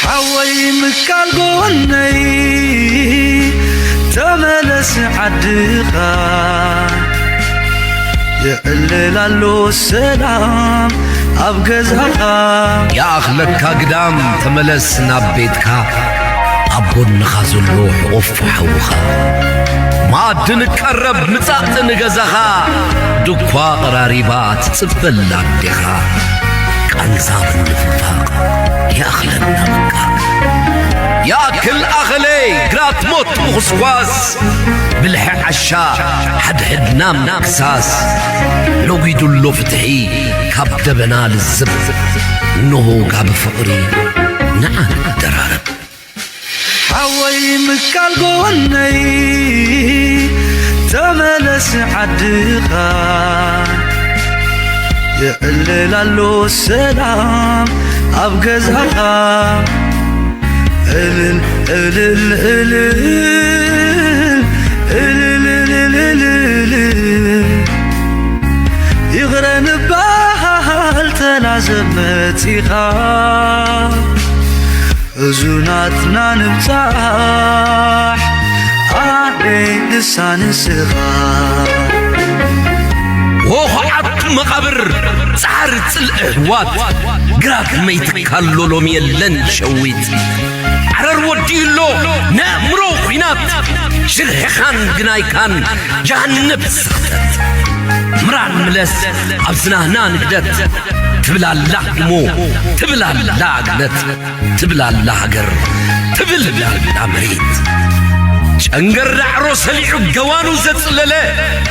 ሓወይ ምካል ጎነይ ተመለስ ዓድኻ፣ የዕልል ኣሎ ሰላም ኣብ ገዛኻ። ይኣኽለካ ግዳም ተመለስ ናብ ቤትካ፣ ኣብ ጎንኻ ዘሎ ሕቑፍ ሓውኻ። መኣዲ ንቀረብ ምጻእ ንገዛኻ፣ ድኳ ቀራሪባ ትጽበላ ኣዴኻ። ቃንዛ ምንፍፋቕ ይኣኽለና በቃ። ይኣክል ኣኸለ ግራት ሞት ምኹስኳስ፣ ብልሒ ዓሻ ሓድሕድና ምክሳስ። ነጒዱሎ ፍትሒ ካብ ደበና ልዝብ፣ እንሆ ጋቢ ፍቕሪ ንዓ ንደራረብ። ሓወይ ምካል ጎነይ ተመለስ ዓድኻ፣ የዕልል ኣሎ ሰላም ኣብ ገዛኻ። እልል እልል እልል እልል እልል እልል፣ ይቕረ ንበሃል ተላዘብ መጺኻ። ሕዙናትና ንብጻሕ ኣደይ ንሳ ንስኻ። ሆኾዓት መቓብር ጻዕሪ ጽልኢ ኣሕዋት፣ ግራት መይትካሎ ሎሚ የለን ሸዊት። ዓረር ወዲኡሎ ነእምሮ ኲናት፣ ሽርሕኻን ግናይካን ጀሃነብ ስኽተት። ምራን ምለስ ኣብ ዝናህና ንግደት፣ ትብል ኣላ እሞ ትብል ኣላ ግለት። ትብል ኣላ ሃገር፣ ትብል ኣላ መሬት። ጨንገር ዳዕሮ ሰሊዑ ገዋኑ ዘጽለለ፣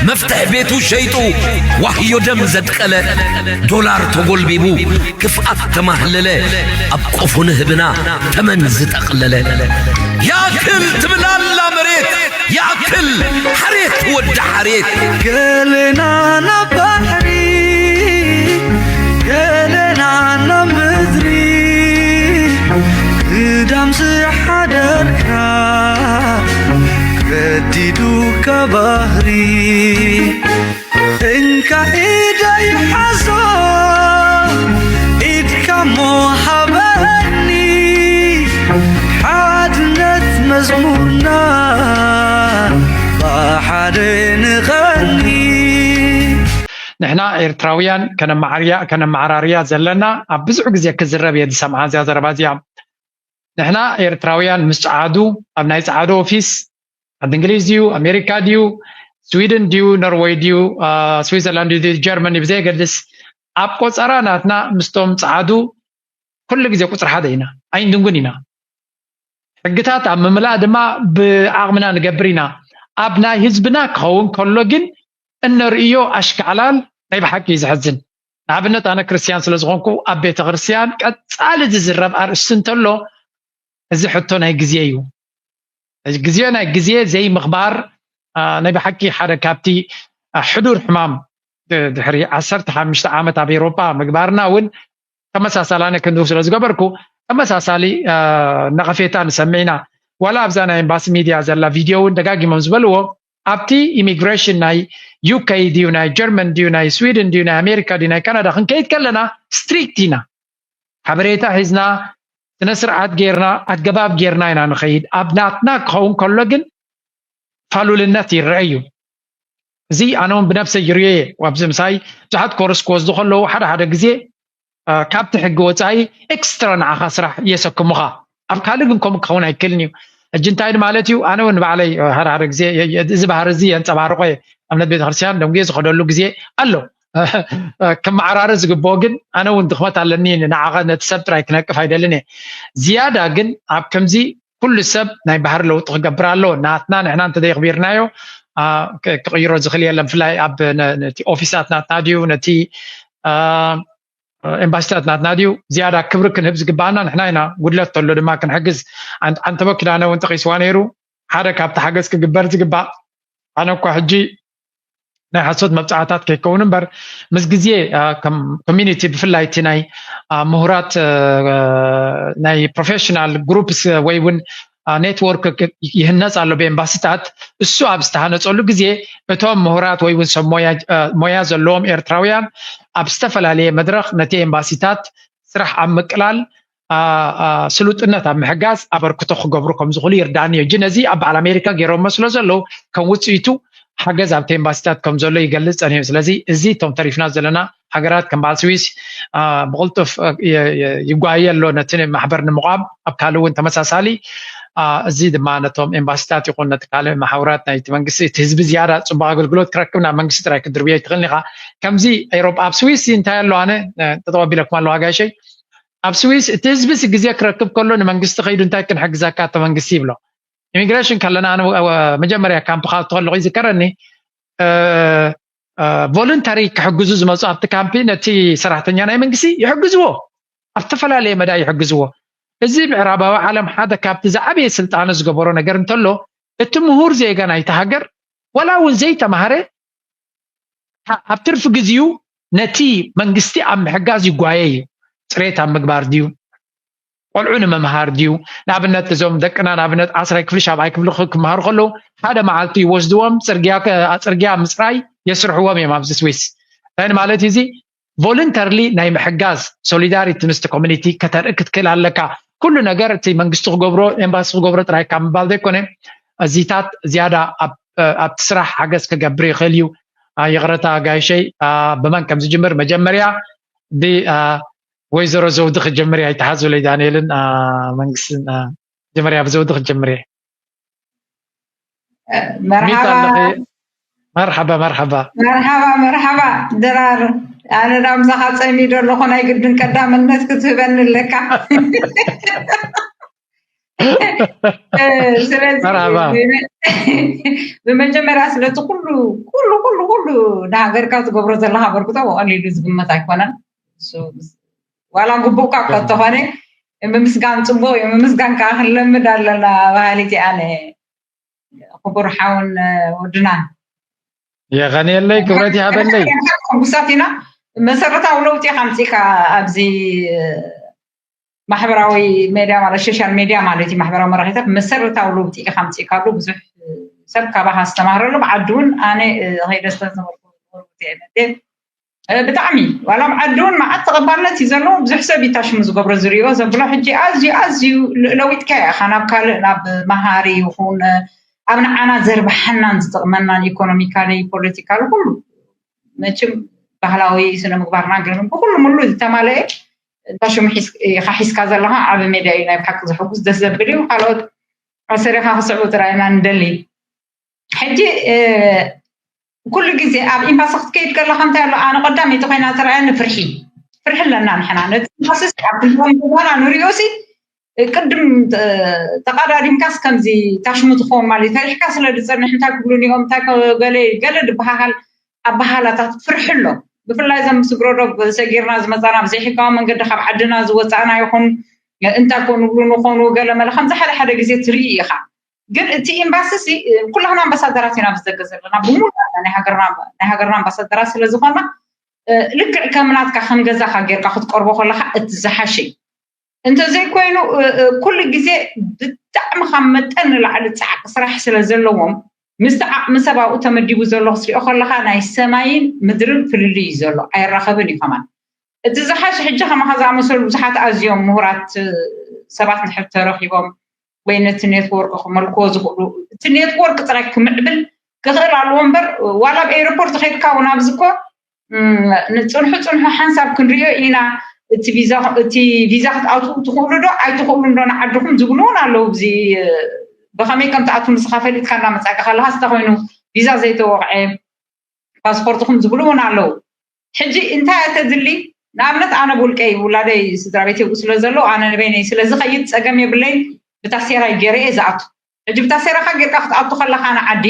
መፍትሕ ቤቱ ሸይጡ ዋህዮ ደም ዘድቀለ፣ ዶላር ተጎልቢቡ ክፍኣት ተማህለለ፣ ኣብ ቆፎ ንህብና ተመን ዝጠቕለለ። ያክል ትብል ኣላ መሬት፣ ያክል ሓሬት ወዲ ሓሬት። ገለና ናብ ባሕሪ፣ ገለና ናብ ምድሪ፣ ግዳም ዝሓደርካ ገዲዱካ ባህሪ። እንካ ኢደይ ሓዞ፣ ኢድካ እሞ ሃበኒ፣ ሓድነት መዝሙርና ብሓደ ንቐኒ። ንሕና ኤርትራውያን ከነመዓርያ ከነመዓራርያ ዘለና ኣብ ብዙሕ ግዜ ክዝረብ እየ ዝሰምዓ እዚኣ ዘረባ እዚኣ። ንሕና ኤርትራውያን ምስ ጸዓዱ ኣብ ናይ ጸዓዱ ኦፊስ ዓዲ እንግሊዝ ድዩ ኣሜሪካ ድዩ ስዊድን ድዩ ኖርወይ ድዩ ስዊዘርላንድ ድዩ ጀርመን ብዘየገድስ ኣብ ቆጸራ ናትና ምስቶም ጸዓዱ ኩሉ ግዜ ቁጽሪ ሓደ ኢና፣ ኣይንድንጉን ኢና። ሕግታት ኣብ ምምላእ ድማ ብዓቕምና ንገብር ኢና። ኣብ ናይ ህዝብና ክኸውን ከሎ ግን እነርእዮ ኣሽካዕላል ናይ ብሓቂ እዩ ዘሕዝን። ንኣብነት ኣነ ክርስትያን ስለ ዝኾንኩ ኣብ ቤተ ክርስትያን ቀጻሊ ዝዝረብ ኣርእስቲ እንተሎ እዚ ሕቶ ናይ ግዜ እዩ። እዚ ግዜ ናይ ግዜ ዘይምኽባር ናይ ብሓቂ ሓደ ካብቲ ሕዱር ሕማም ድሕሪ ዓሰርተ ሓሙሽተ ዓመት ኣብ ኤሮጳ ምግባርና እውን ተመሳሳሊ ኣነ ክንድኡ ስለ ዝገበርኩ ተመሳሳሊ ነቐፌታ ንሰምዕ ኢና። ዋላ ኣብዛ ናይ ኤምባሲ ሚድያ ዘላ ቪድዮ እውን ደጋጊሞም ዝበልዎ ኣብቲ ኢሚግሬሽን ናይ ዩኬ ድዩ ናይ ጀርመን ድዩ ናይ ስዊድን ድዩ ናይ ኣሜሪካ ድዩ ናይ ካናዳ ክንከይድ ከለና ስትሪክት ኢና። ሓበሬታ ሒዝና ስነ ስርዓት ጌርና ኣገባብ ጌርና ኢና ንኸይድ። ኣብ ናትና ክኸውን ከሎ ግን ፋሉልነት ይረአ እዩ። እዚ ኣነ እውን ብነብሰይ ይርእዮ እየ። ኣብዚ ምሳይ ብዙሓት ኮርስ ክወስዱ ከለዉ ሓደ ሓደ ግዜ ካብቲ ሕጊ ወፃኢ ኤክስትራ ንዓኻ ስራሕ የሰክሙኻ። ኣብ ካልእ ግን ከምኡ ክኸውን ኣይክእልን እዩ። ሕጂ እንታይ ማለት እዩ? ኣነ እውን ባዕለይ ሓደ ሓደ ግዜ እዚ ባህሪ እዚ የንፀባርቆ እየ። ኣብነት ቤተክርስትያን ደንጉየ ዝኸደሉ ግዜ ኣሎ። ክመዓራረ ዝግብኦ ግን ኣነ እውን ድኽመት ኣለኒ ንዓቐ ነቲ ሰብ ጥራይ ክነቅፍ ኣይደልን እየ። ዝያዳ ግን ኣብ ከምዚ ኩሉ ሰብ ናይ ባህሪ ለውጢ ክገብር ኣለዎ። ናትና ንሕና እንተዘይኽቢርናዮ ክቕይሮ ዝኽእል የለን። ብፍላይ ኣብ ኦፊሳት ናትና ድዩ ነቲ ኤምባሲታት ናትና ድዩ ዝያዳ ክብሪ ክንህብ ዝግባኣና ንሕና ኢና። ጉድለት ተሎ ድማ ክንሕግዝ። ዓንተቦ ኪዳነ እውን ጠቒስዋ ነይሩ። ሓደ ካብቲ ሓገዝ ክግበር ዝግባእ ኣነ እኳ ሕጂ ናይ ሓሶት መብፅዓታት ከይከውን እምበር ምስ ግዜ ኮሚኒቲ ብፍላይ እቲ ናይ ምሁራት ናይ ፕሮፌሽናል ግሩፕስ ወይ እውን ኔትወርክ ይህነፅ ኣሎ ብኤምባሲታት። እሱ ኣብ ዝተሃነፀሉ ግዜ እቶም ምሁራት ወይ እውን ሰብ ሞያ ዘለዎም ኤርትራውያን ኣብ ዝተፈላለየ መድረክ ነቲ ኤምባሲታት ስራሕ ኣብ ምቅላል ስሉጥነት ኣብ ምሕጋዝ ኣበርክቶ ክገብሩ ከም ዝኽእሉ ይርዳእኒ እዩ። እጂ ነዚ ኣብ በዓል ኣሜሪካ ገይሮሞ ስለ ዘለዉ ከም ውፅኢቱ ሓገዝ ኣብቲ ኤምባሲታት ከም ዘሎ ይገልፅ ጸኒሑ። ስለዚ እዚ እቶም ተሪፍና ዘለና ሃገራት ከም በዓል ስዊስ ብቕልጡፍ ይጓየ ኣሎ ነቲ ማሕበር ንምቋም። ኣብ ካልእ እውን ተመሳሳሊ። እዚ ድማ ነቶም ኤምባሲታት ይኹን ነቲ ካልእ መሓውራት ናይቲ መንግስቲ እቲ ህዝቢ ዝያዳ ፅቡቅ ኣገልግሎት ክረክብ ናብ መንግስቲ ጥራይ ክትድርብዮ ኣይትኽእልን ኢኻ። ከምዚ ኤሮጳ ኣብ ስዊስ እንታይ ኣሎ ኣነ ተጠቀቢለኩም ኣለዋ ጋይሸይ ኣብ ስዊስ እቲ ህዝቢ ግዜ ክረክብ ከሎ ንመንግስቲ ከይዱ እንታይ ክንሕግዘካ እቶ መንግስቲ ይብሎ። ኢሚግሬሽን ከለና መጀመርያ ካምፕ ካብ ተኸለኹ ይዝከረኒ። ቮሉንተሪ ክሕግዙ ዝመፁ ኣብቲ ካምፕ ነቲ ሰራሕተኛ ናይ መንግስቲ ይሕግዝዎ፣ ኣብ ዝተፈላለየ መዳይ ይሕግዝዎ። እዚ ምዕራባዊ ዓለም ሓደ ካብቲ ዝዓበየ ስልጣነ ዝገበሮ ነገር እንተሎ እቲ ምሁር ዜጋ ናይቲ ሃገር ዋላ እውን ዘይተማሃረ ኣብ ትርፊ ግዜኡ ነቲ መንግስቲ ኣብ ምሕጋዝ ይጓየ እዩ። ፅሬት ኣብ ምግባር ድዩ፣ ቆልዑ ንምምሃር ድዩ? ንኣብነት እዞም ደቅና ንኣብነት ዓስራይ ክፍሊ ሻብዓይ ክፍሊ ክመሃሩ ከለዉ ሓደ መዓልቲ ይወስድዎም፣ ፅርግያ ምፅራይ የስርሕዎም እዮም ኣብዚ ስዊስ። እንታይ ማለት እዩ እዚ? ቮሉንተርሊ ናይ ምሕጋዝ ሶሊዳሪቲ ምስቲ ኮሚኒቲ ከተርኢ ክትክእል ኣለካ። ኩሉ ነገር እቲ መንግስቲ ክገብሮ ኤምባሲ ክገብሮ ጥራይ ካብ ምባል ዘይኮነ እዚታት ዝያዳ ኣብቲ ስራሕ ሓገዝ ክገብር ይኽእል እዩ። ይቕረታ ጋይሸይ ብመን ከም ዝጅምር መጀመርያ ወይዘሮ ዘውዲ ክጀምር ኣይተሓዙለይ ዳንኤልን መንግስትን ጀመርያ ብዘውዲ ክጀምር እየ። መርሓባ መርሓባ መርሓባ መርሓባ ድራር ኣነ ዳ ምሳኻ ፀሚዶ ኣለኹ ናይ ግድን ቀዳምነት ክትህበኒ ኣለካ። ስለዚ ብመጀመርያ ስለቲ ኩሉ ኩሉ ኩሉ ኩሉ ንሃገርካ ትገብሮ ዘለካ በርክቶ ብቐሊሉ ዝግመት ኣይኮነን። ዋላ ግቡእካ እኮ እንተኾነ ምምስጋን ፅቡቅ እዩ። ምምስጋን ከዓ ክንለምድ ኣለና። ባህሊት ኣነ ክቡር ሓውን ወድናን የቐንየለይ፣ ክብረት ይሃበለይ። ሕጉሳት ኢና። መሰረታዊ ለውጢ ኢኻ ኣምፂእካ ኣብዚ ማሕበራዊ ሜድያ ማለት ሶሻል ሜድያ ማለት እዩ። ማሕበራዊ መራኺታት መሰረታዊ ለውጢ ኢኻ ኣምፂእካ ኣሎ። ብዙሕ ሰብ ካባኻ ዝተማህረሉ ብዓዲ እውን ኣነ ከይደ ዝተነበርኩ ብጣዕሚ ዋላ ኣብ ዓዲ እውን መዓት ተቐባልነት እዩ ዘለዎ። ብዙሕ ሰብ እዩ ታሽሙ ዝገብሮ ዝሪኦ ዘብሎ ሕጂ ኣዝዩ ኣዝዩ ለዊጥካ ኢኻ ናብ ካልእ ናብ መሃሪ ይኹን ኣብ ንዓና ዘርብሓናን ዝጠቕመናን ኢኮኖሚካሊ ፖለቲካሊ ኩሉ መችም ባህላዊ ስነ ምግባርና ገርም ብኩሉ ሙሉ ዝተማለአ ታሽሙ ኢኻ ሒዝካ ዘለኻ ዓብ ሜድያ እዩ። ናይ ብሓቂ ዘሕጉስ ደስ ዘብል እዩ። ካልኦት ኣሰሪኻ ክስዕቡ ጥራይ ኢና ንደሊ። ሕጂ ኩሉ ግዜ ኣብ ኢምባሲ ክትከይድ ከለካ እንታይ ኣሎ ኣነ ቀዳመይቲ ኮይና ትረኣየኒ ፍርሒ ፍርሒ ኣለና ንሕና ነቲ ኢምባሲ ኣብ ክንድኦም ገዛና ንሪኦ ሲ ቅድም ተቃዳዲምካስ ከምዚ ታሽሙ ትኸውን ማለት ፈሪሕካ ስለ ዝፀንሕ እንታይ ክብሉኒ እዮም እንታይ ገለ ገለ ዝበሃሃል ኣበሃላታት ፍርሒ ኣሎ። ብፍላይ እዞም ስግረዶብ ሰጊርና ዝመፃና ብዘይሕጋዊ መንገዲ ካብ ዓድና ዝወፃእና ይኹን እንታይ ኮ ንብሉ ንኾኑ ገለ መለ ከምዚ ሓደ ሓደ ግዜ ትርኢ ኢኻ። ግን እቲ ኤምባሲ ሲ ኩላህና ኣምባሳደራት ኢና ብዘገ ዘለና ብሙሉ ናይ ሃገርና ኣምባሳደራት ስለ ዝኾና ልክዕ ከም ናትካ ከም ገዛኻ ጌርካ ክትቀርቦ ከለካ እቲ ዝሓሸ እዩ። እንተዘይኮይኑ ኩሉ ግዜ ብጣዕሚ ካብ መጠን ንላዕሊ ፃዕቂ ስራሕ ስለ ዘለዎም ምስቲ ዓቕሚ ሰብ ኣብኡ ተመዲቡ ዘሎ ክትሪኦ ከለካ ናይ ሰማይን ምድርን ፍልልይ እዩ ዘሎ ኣይራኸብን እዩ ከማን። እቲ ዝሓሽ ሕጂ ከማኻ ዝኣመሰሉ ብዙሓት ኣዝዮም ምሁራት ሰባት ንድሕር ተረኺቦም ወይ ነቲ ኔትወርክ ክመልክዎ ዝኽእሉ እቲ ኔትወርክ ጥራይ ክምዕብል ክኽእል ኣለዎ እምበር ዋላ ኣብ ኤርፖርት ከድካ እውን ኣብዚ እኮ ንፅንሑ ፅንሑ ሓንሳብ ክንሪኦ ኢና እቲ ቪዛ እቲ ቪዛ ክትኣትዉ ትኽእሉ ዶ ኣይትኽእሉን ዶ ንዓድኹም ዝብሉ እውን ኣለዉ። እዚ ብኸመይ ከም ትኣትዉ ንስኻ ፈሊጥካ እናመፃእካ ከለካ እንተኾይኑ ቪዛ ዘይተወቕዐ ፓስፖርትኹም ዝብሉ እውን ኣለዉ። ሕጂ እንታይ እተድሊ ንኣብነት ኣነ ብውልቀይ ውላደይ ስድራ ቤት የብኡ ስለ ዘለዉ ኣነ ንበይነይ ስለ ዝኸይድ ፀገም የብለይ ብታሴራይ ገይረ እየ ዝኣቱ። ሕጂ ብታሴራኻ ጌርካ ክትኣቱ ከለኻ ንዓዲ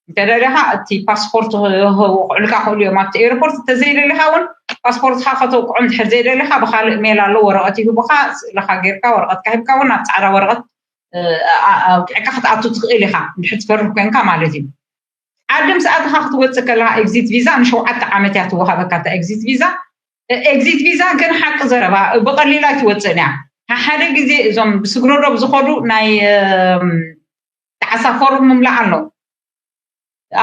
እንተደሊኻ እቲ ፓስፖርት ክውቅዑልካ ክእሉ እዮም ኣብቲ ኤርፖርት እንተዘይደሊኻ እውን ፓስፖርትካ ከተውቅዖ እንድሕር ዘይደሊኻ ብካልእ ሜል ኣሎ ወረቀት ይህቡካ ስእልኻ ጌርካ ወረቀትካ ሂብካ እውን ናብ ፃዕዳ ወረቀት ኣውቂዕካ ክትኣቱ ትኽእል ኢኻ እንድሕር ትፈርህ ኮንካ ማለት እዩ። ዓዲ ምስ ኣተኻ ክትወፅእ ከለኻ ኤግዚት ቪዛ ንሸውዓተ ዓመት እያ ትወሃበካ እታ ኤግዚት ቪዛ። ኤግዚት ቪዛ ግን ሓቂ ዘረባ ብቐሊል ኣይትወፅእን እያ። ሓደ ግዜ እዞም ብስግረዶብ ዝኸዱ ናይ ጣዕሳ ፎርም ምምላእ ኣሎ።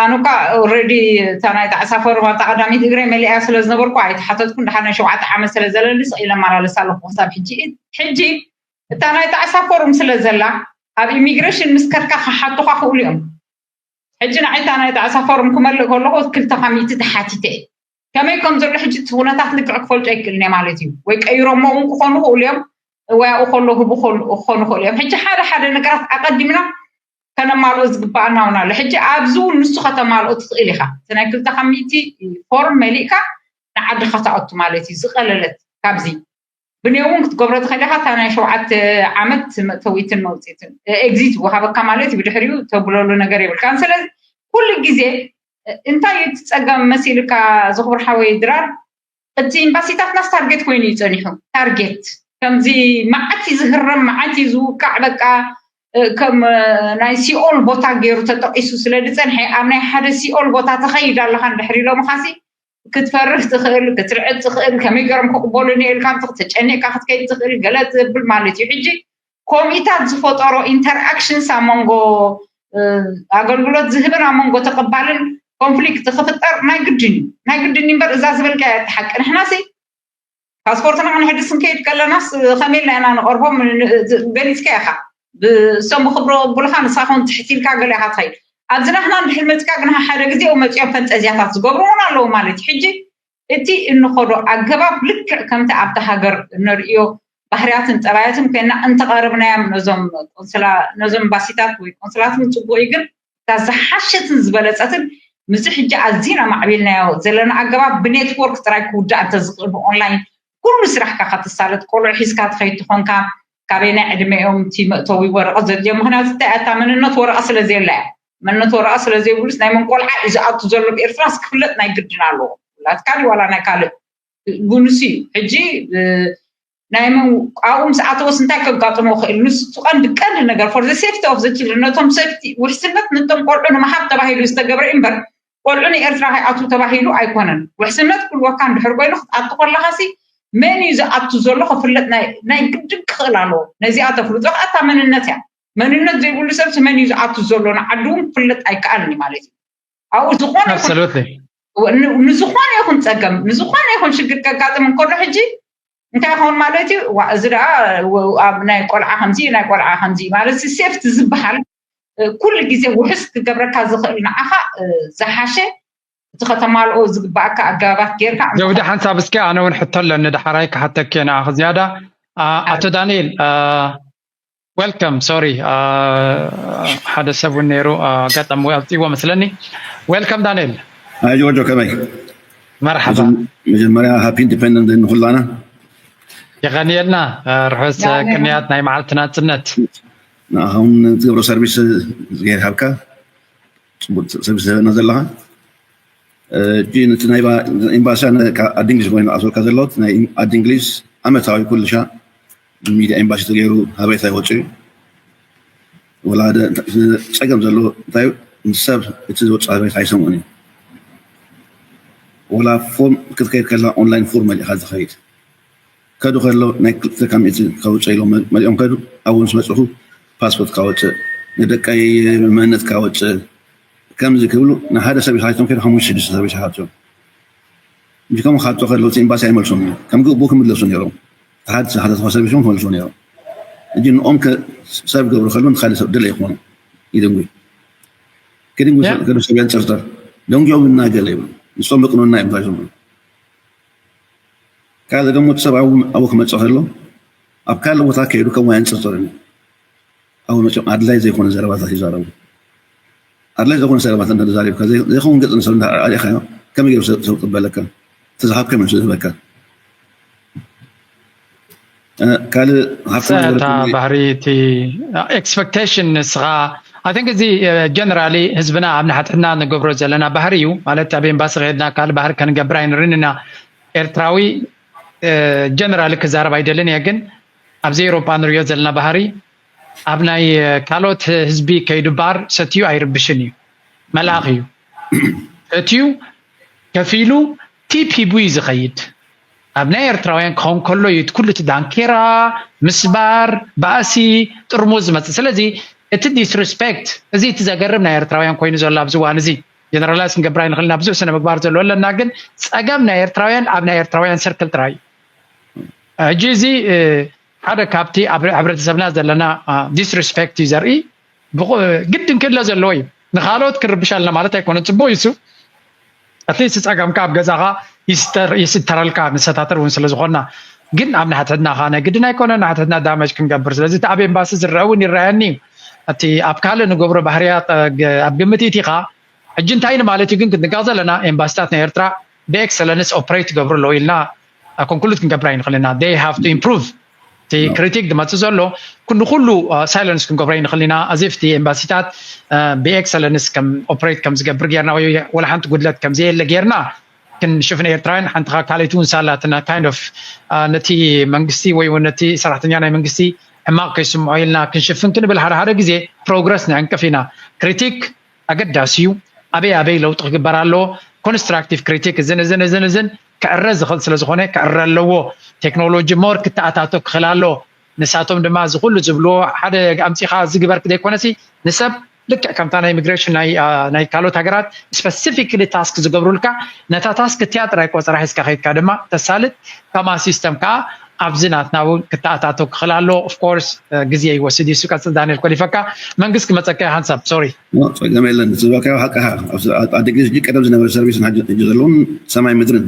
ኣነ እኳ ኦልሬዲ እታ ናይ ጣዕሳ ፎርም ኣብታ ቀዳሚት እግረይ መሊኣ ስለ ዝነበርኩ ኣይተሓተትኩን። ድሓር ናይ ሸውዓተ ዓመት ስለ ዘለኒ ስቕ ኢለ እመላለስ ኣለኹ ክሳብ ሕጂ። ሕጂ እታ ናይ ጣዕሳ ፎርም ስለ ዘላ ኣብ ኢሚግሬሽን ምስ ከድካ ክሓቱኻ ክእሉ እዮም። ሕጂ ንዓይ እታ ናይ ጣዕሳ ፎርም ክመልእ ከለኹ ክልተ ካብ ሚእቲ ተሓቲተ እየ። ከመይ ከም ዘሎ ሕጂ እቲ ኩነታት ልክዕ ክፈልጦ ኣይክእልን እየ ማለት እዩ። ወይ ቀይሮሞ እውን ክኾኑ ክእሉ እዮም፣ ወይ ኣብኡ ከሎ ህቡ ክኾኑ ክኾኑ ክእሉ እዮም። ሕጂ ሓደ ሓደ ነገራት ኣቐዲምና ከነማልኦ ዝግባኣና እውን ኣሎ። ሕጂ ኣብዚ እውን ንሱ ከተማልኦ ትኽእል ኢኻ። እቲ ናይ ክልተ ካብ ሚእቲ ፎርም መሊእካ ንዓዲ ከተኣቱ ማለት እዩ። ዝቐለለት ካብዚ ብኔ እውን ክትገብሮ ትኽእል ኢኻ። እታ ናይ ሸውዓተ ዓመት መእተዊትን መውፅኢትን ኤግዚት ወሃበካ ማለት እዩ። ብድሕሪኡ ተብለሉ ነገር የብልካን። ስለዚ ኩሉ ግዜ እንታይ እዩ እቲ ፀገም መሲልካ ዝኽብር ሓወይ ድራር? እቲ ኤምባሲታትናስ ታርጌት ኮይኑ እዩ ፀኒሑ። ታርጌት ከምዚ መዓት እዩ ዝህረም፣ መዓት እዩ ዝውቃዕ። በቃ እ፣ ከም እ፣ ናይ ሲኦል ቦታ ገይሩ ተጠቂሱ ስለ ዝፀንሐ ኣብ ናይ ሓደ ሲኦል ቦታ ትኸይድ ኣለኻ እንድሕር ኢሎምኻሲ ክትፈርህ ትኽእል፣ ክትርዕድ ትኽእል፣ ከመይ ገይሮም ክቕበሉኒ ኢልካ ተጨኒቕካ ክትከይድ ትኽእል፣ ገለ ዘብል ማለት እዩ። ሕጂ ኮሚታት ዝፈጠሮ ኢንተርኣክሽንስ ኣብ መንጎ እ፣ ኣገልግሎት ዝህብን ኣብ መንጎ ተቐባልን ኮንፍሊክት ክፍጠር ናይ ግድን እዩ። ናይ ግድን እዩ እምበር እዛ ዝበልካያ እቲ ሓቂ። ንሕናሲ ፓስፖርትና ክንሕድስ እንከይድ ከለናስ ከመይ ኢልና ኢና ንቐርቦም? ን- ን- ገሊፅካ ኢኻ። ብሶም ብክብሮ ቅቡልካ ንስኻ ውን ትሕት ኢልካ ገለ ኢኻ ትኸይድ። ኣብዚ ናትና እንድሕር መፅካ ግን ሓደ ግዜ መፂኦም ፈንጠዝያታት ዝገብሩ እውን ኣለዉ ማለት እዩ። ሕጂ እቲ እንኸዶ ኣገባብ ልክዕ ከምቲ ኣብቲ ሃገር እንርእዮ ባህርያትን ጠባያትን ኮይና እንተቐርብናዮም ነዞም ቆንስላ ነዞም ኤምባሲታት ወይ ቆንስላት እውን ፅቡቕ እዩ። ግን እታ ዝሓሸትን ዝበለፀትን ምስዚ ሕጂ ኣዚና ማዕቢልናዮ ዘለና ኣገባብ ብኔትወርክ ጥራይ ክውዳእ እንተዝኽእል ብኦንላይን ኩሉ ስራሕካ ከተሳለጥ ቆልዑ ሒዝካ ትኸይድ ትኾንካ ካበየናይ ዕድመኦም እቲ መእተዊ ወረቐት ዘድልዮም ምክንያቱ እንታይ እታ መንነት ወረቐት ስለ ዘየላ እያ። መንነት ወረቐት ስለ ዘይብሉስ ናይ መን ቆልዓ እዩ ዝኣቱ ዘሎ ብኤርትራስ ክፍለጥ ናይ ግድን ኣለዎ። ናትካ ድዩ ዋላ ናይ ካልእ? ጉንሲ እዩ። ሕጂ እ፣ ናይ መን ኣብኡ ምስ ኣተወስ እንታይ ከጋጥሞ ክእል? ንሱ እቲ ቀንዲ ቀንዲ ነገር for the safety of the children ነቶም ሴፍቲ ውሕስነት ነቶም ቆልዑ ንምሃብ ተባሂሉ ዝተገብረ እዩ እምበር ቆልዑ ንኤርትራ ከይኣትዉ ተባሂሉ ኣይኮነን። ውሕስነት ክህልወካ እንድሕር ኮይኑ ክትኣቱ ከለኻሲ መን እዩ ዝኣቱ ዘሎ ክፍለጥ ናይ ናይ ግድን ክኽእል ኣለዎ። ነዚኣ ተፍልጦ ከኣ እታ መንነት እያ። መንነት ዘይብሉ ሰብሲ መን እዩ ዝኣቱ ዘሎ ንዓዲ እውን ክፍለጥ ኣይከኣልን እዩ ማለት እዩ። ኣብኡ ዝኾነ ይኹን Absolutely. ን- ንዝኾነ ይኹን ፀገም ንዝኾነ ይኹን ሽግር ከጋጥም እንከሎ ሕጂ እንታይ ይኸውን ማለት እዩ? ዋ፣ እዚ ደኣ ው- ኣብ ናይ ቆልዓ ከምዚ ናይ ቆልዓ ከምዚ ማለት ሲ ሴፍቲ ዝበሃል እ፣ ኩሉ ግዜ ውሕስ ክገብረካ ዝኽእል ንዓኻ እ፣ ዝሓሸ እቲ ከተማልኦ ዝግባኣካ ኣገባባት ጌርካ ዘውዲ ሓንሳብ እስኪ ኣነ እውን ሕቶ ኣለኒ ዳሕራይ ክሓተኪ ንኣኽ ዝያዳ። ኣ፣ ኣቶ ዳንኤል፣ ኣ፣ ዌልካም። ሶሪ፣ ኣ፣ ሓደ ሰብ እውን ነይሩ፣ ኣ፣ ኣጋጣሚ ኣውፅእዎ መስለኒ። ዌልካም ዳንኤል። ኣይ ጆርጆ ከመይ? መርሓባ። መጀመርያ ሃፒ ኢንዲፔንደንት ንኹላና። የቐንየልና፣ ርሑስ ቅንያት ናይ መዓልቲ ናጽነት። ንኣኻ እውን ትገብሮ ሰርቪስ እግዚኣብሔር ይሃብካ። ጽቡቅ ሰርቪስ ትህበና ዘለኻ። እጂ ነቲ ናይ ኤምባሲ ኣድንግሊሽ ኮይኑ ኣስወካ ዘለዎት ናይ ኣድንግሊሽ ዓመታዊ ኩልሻ ሚድያ ኤምባሲ ተገይሩ ሃበሬታ ይወፅእ እዩ። ወላ ሓደ ጸገም ዘለዎ እንታይ እዩ? ምስ ሰብ እቲ ዝወፅእ ሃበሬታ ኣይሰምዑን እዩ። ወላ ፎርም ክትከይድ ከላ ኦንላይን ፎርም መሊእኻ ዝኸይድ ከዱ ከሎ ናይ ክልተ ካብ ሚእቲ ከውፅእ ኢሎም መሊኦም ከዱ ኣብኡ ምስ በፅኹ ፓስፖርት ካወፅእ ንደቀይ መንነት ካወፅእ ከምዚ ክብሉ ንሓደ ሰብ ይሓቶም ከይዱ ሓሙሽተ ሽዱሽተ ሰብ ይሓቶም። ከምኡ ክሓቶ ከለዉ እቲ ኤምባሲ ኣይመልሶም እዮም። ከም ግቡእ ክምለሱ ነይሮም። ተሓት ሓደ ተኸሰብ ሽም ክመልሱ ነይሮም። እጂ ንኦም ሰብ ገብሩ ከለዉ ንካልእ ሰብ ድለ ይኾኑ ይድንጉ። ክድንጉ ከዱ ሰብ የንፅርፅር። ደንጉዮም እናገለ ይብሉ። ንሶም ብቅንና እዮም ታዞም። ካልእ ደግሞ እቲ ሰብ ኣብኡ ክመፅእ ከሎ ኣብ ካልእ ቦታ ከይዱ ከም ዋያን ፅርፅር እዩ። ኣብኡ መፅኦም ኣድላይ ዘይኮነ ዘረባታት ይዛረቡ። ኣድላይ ዘይኮነ ዘረባታት እንተተዛሪብካ ዘይኸውን ገፅ ንሰብ እንዳኣሪእካዮ ከመይ ገይሩ ሰብ ክበለካ? እቲ ዝሃብካ መልሱ ዝህበካ። ካልእ ሃብቲ እታ ባህሪ እቲ ኤክስፐክቴሽን ንስኻ ኣይ ቲንክ እዚ ጀነራሊ ህዝብና ኣብ ንሓድሕድና ንገብሮ ዘለና ባህሪ እዩ። ማለት ኣብ ኤምባሲ ከድና ካልእ ባህሪ ከንገብር ኣይንርን ኢና። ኤርትራዊ ጀነራሊ ክዛረብ ኣይደልን እየ፣ ግን ኣብዚ ኤውሮጳ ንሪኦ ዘለና ባህሪ ኣብ ናይ ካልኦት ህዝቢ ከይዱ ባር ሰትዩ ኣይርብሽን እዩ። መልኣኽ እዩ ሰትዩ ከፊሉ ቲፕ ሂቡ እዩ ዝኸይድ። ኣብ ናይ ኤርትራውያን ክኸውን ከሎ እዩ እቲ ኩሉ እቲ ዳንኬራ፣ ምስባር፣ ባእሲ፣ ጥርሙዝ ዝመጽእ። ስለዚ እቲ ዲስሪስፔክት እዚ እቲ ዘገርም ናይ ኤርትራውያን ኮይኑ ዘሎ ኣብዚ እዋን እዚ ጀነራላይዝ ክንገብር ኣይንኽእል ኢና። ብዙሕ ስነ ምግባር ዘለዎ ኣለና፣ ግን ጸገም ናይ ኤርትራውያን ኣብ ናይ ኤርትራውያን ሰርክል ጥራይ እዩ። ሕጂ እዚ ሓደ ካብቲ ኣብ ሕብረተሰብና ዘለና ዲስሪስፔክት እዩ ዘርኢ። ግድን ክህለ ዘለዎ እዩ። ንኻልኦት ክርብሻልና ማለት ኣይኮነን። ጽቡቕ እዩ እሱ። ኣትሊስት ጸገምካ ኣብ ገዛኻ ይስተረልካ፣ ንሰታተር እውን ስለ ዝኾንና። ግን ኣብ ንሓትሕድናኻ ናይ ግድን ኣይኮነን ንሓትሕድና ዳመጅ ክንገብር። ስለዚ እቲ ኣብ ኤምባሲ ዝረአ እውን ይረኣየኒ እዩ። እቲ ኣብ ካልእ ንገብሮ ባህርያት ኣብ ግምት ኢቲኻ ሕጂ እንታይ ንማለት እዩ ግን ክንጥንቀቕ ዘለና? ኤምባሲታት ናይ ኤርትራ ብኤክሰለንስ ኦፕሬት ይገብሩ ኣለዉ ኢልና ኮንክሉድ ክንገብር ኣይንኽእል ኢና። They have to improve። እቲ ክሪቲክ ዝመፅእ ዘሎ ንኩሉ ሳይለንስ ክንገብሮ ኣይንኽእል ኢና። ኣዚፍ እቲ ኤምባሲታት ብኤክሰለንስ ከም ኦፕሬት ከም ዝገብር ጌርና ወይ ወላ ሓንቲ ጉድለት ከም ዘየለ ጌርና ክንሽፍን ኤርትራውያን ሓንቲ ካልኣይቲ እውን ሳላትና ካይንድ ኦፍ ነቲ መንግስቲ ወይ እውን ነቲ ሰራሕተኛ ናይ መንግስቲ ሕማቕ ከይስምዖ ኢልና ክንሽፍን ክንብል ሓደ ሓደ ግዜ ፕሮግረስ ንዕንቅፍ ኢና። ክሪቲክ ኣገዳሲ እዩ። ኣበይ ኣበይ ለውጢ ክግበር ኣለዎ? ኮንስትራክቲቭ ክሪቲክ እዝን እዝን እዝን እዝን ክዕረ ዝኽእል ስለ ዝኾነ ክዕረ ኣለዎ። ቴክኖሎጂ ሞር ክተኣታቶ ክኽእል ኣለዎ። ንሳቶም ድማ እዚ ኩሉ ዝብልዎ ሓደ ኣምፂኻ እዚ ግበር ዘይኮነሲ ንሰብ ልክዕ ከምታ ናይ ኢሚግሬሽን ናይ ካልኦት ሃገራት ስፐሲፊክሊ ታስክ ዝገብሩልካ ነታ ታስክ እቲኣ ጥራይ ቆፀራ ሒዝካ ከይድካ ድማ ተሳልጥ። ከምኣ ሲስተም ከዓ ኣብዚ ናትና እውን ክተኣታቶ ክኽእል ኣሎ። ኦፍኮርስ ግዜ ይወስድ እዩ። ቀፅል ዳንኤል ኮሊፈካ መንግስት ክመፀካ ሓንሳብ ሶሪ ጸገም የለን። ዝበልካዮ ሓቅኻ ኣደ ግዜ ቀደም ዝነበረ ሰርቪስን ሕጂ ዘለውን ሰማይ ምድርን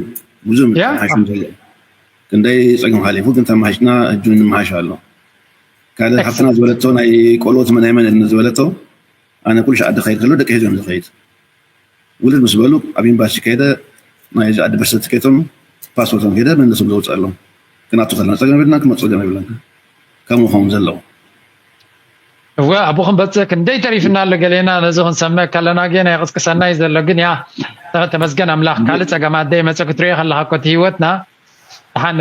ብዙ ሓሽም ዘሎ ክንደይ ጸገም ሓሊፉ ግን ተማሓሽና እጁ ንምሓሽ ኣሎ። ካልእ ሓፍትና ዝበለቶ ናይ ቆልኦት ናይ መን ዝበለቶ ኣነ ኩሉ ሻዕ ዓዲ ከይድ ከሎ ደቂ ሒዞም ዝኸይድ ውልድ ምስ በሉ ኣብ ኤምባሲ ከይደ ናይ ዓዲ በርሰ ትኬቶም ፓስፖርቶም ከይደ መንደሶም ዘውፅእ ኣሎ። ክንኣቱ ከለና ጸገም የብልና ክመፅ ጸገም የብልና ከምኡ ኸውን ዘለዎ እወ ኣብኡ ክንበፅእ ክንደይ ተሪፍና ኣሎ ገሌና ነዚ ክንሰምዕ ከለና ግን ኣይቕስቅሰና እዩ ዘሎ ግን ያ ተመስገን ኣምላኽ ካልእ ፀገማት ደይ መፀ ክትሪኦ ከለካ ኮቲ ህይወትና ሓን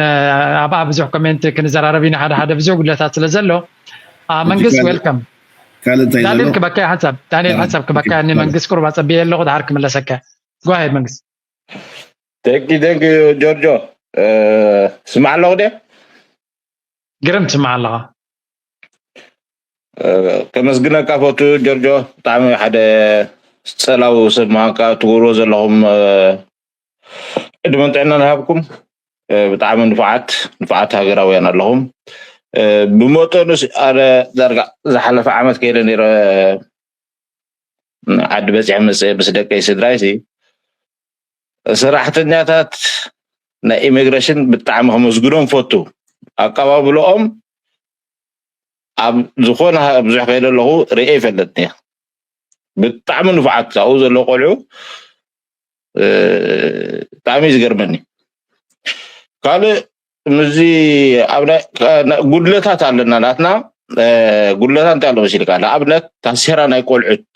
ኣብኣ ብዙሕ ኮሜንት ክንዘራረብ ኢና ሓደ ሓደ ብዙሕ ጉድለታት ስለ ዘሎ መንግስት ዌልካም ዳንኤል ክበካ ሓንሳብ ዳንኤል ሓንሳብ ክበካ ንመንግስት ቁሩብ ኣፀብየ ኣለኹ ድሓር ክምለሰካ ጓሄድ መንግስት Thank you, thank you, Giorgio. ስማዕ ኣለኹ ድየ? ግርም ትስማዕ ኣለኻ። ከመስግነካ ፈቱ ጆርጆ፣ ብጣዕሚ ሓደ ጸላዊ ሰብ ምዃንካ ትገብርዎ ዘለኹም ዕድመን ጥዕናን ይሃብኩም። ብጣዕሚ ንፉዓት ንፉዓት ሃገራውያን ኣለኹም። ብመጠኑስ ኣነ ዳርጋ ዝሓለፈ ዓመት ከይደ ነይረ ዓዲ በፂሐ መፅአ ምስ ደቀይ ስድራይ ሲ ሰራሕተኛታት ናይ ኢሚግሬሽን ብጣዕሚ ከመስግኖም ፈቱ ኣቀባብልኦም ኣብ ዝኾነ ብዙሕ ከይደ ኣለኹ ርአ ይፈለጥኒ እየ ብጣዕሚ ንፉዓት ካብኡ ዘሎ ቆልዑ ብጣዕሚ እዩ ዝገርመኒ ካልእ ምዚ ኣብ ጉድለታት ኣለና ናትና ጉድለታት እንታይ ኣሎ መሲልካ ንኣብነት ታሴራ ናይ ቆልዑት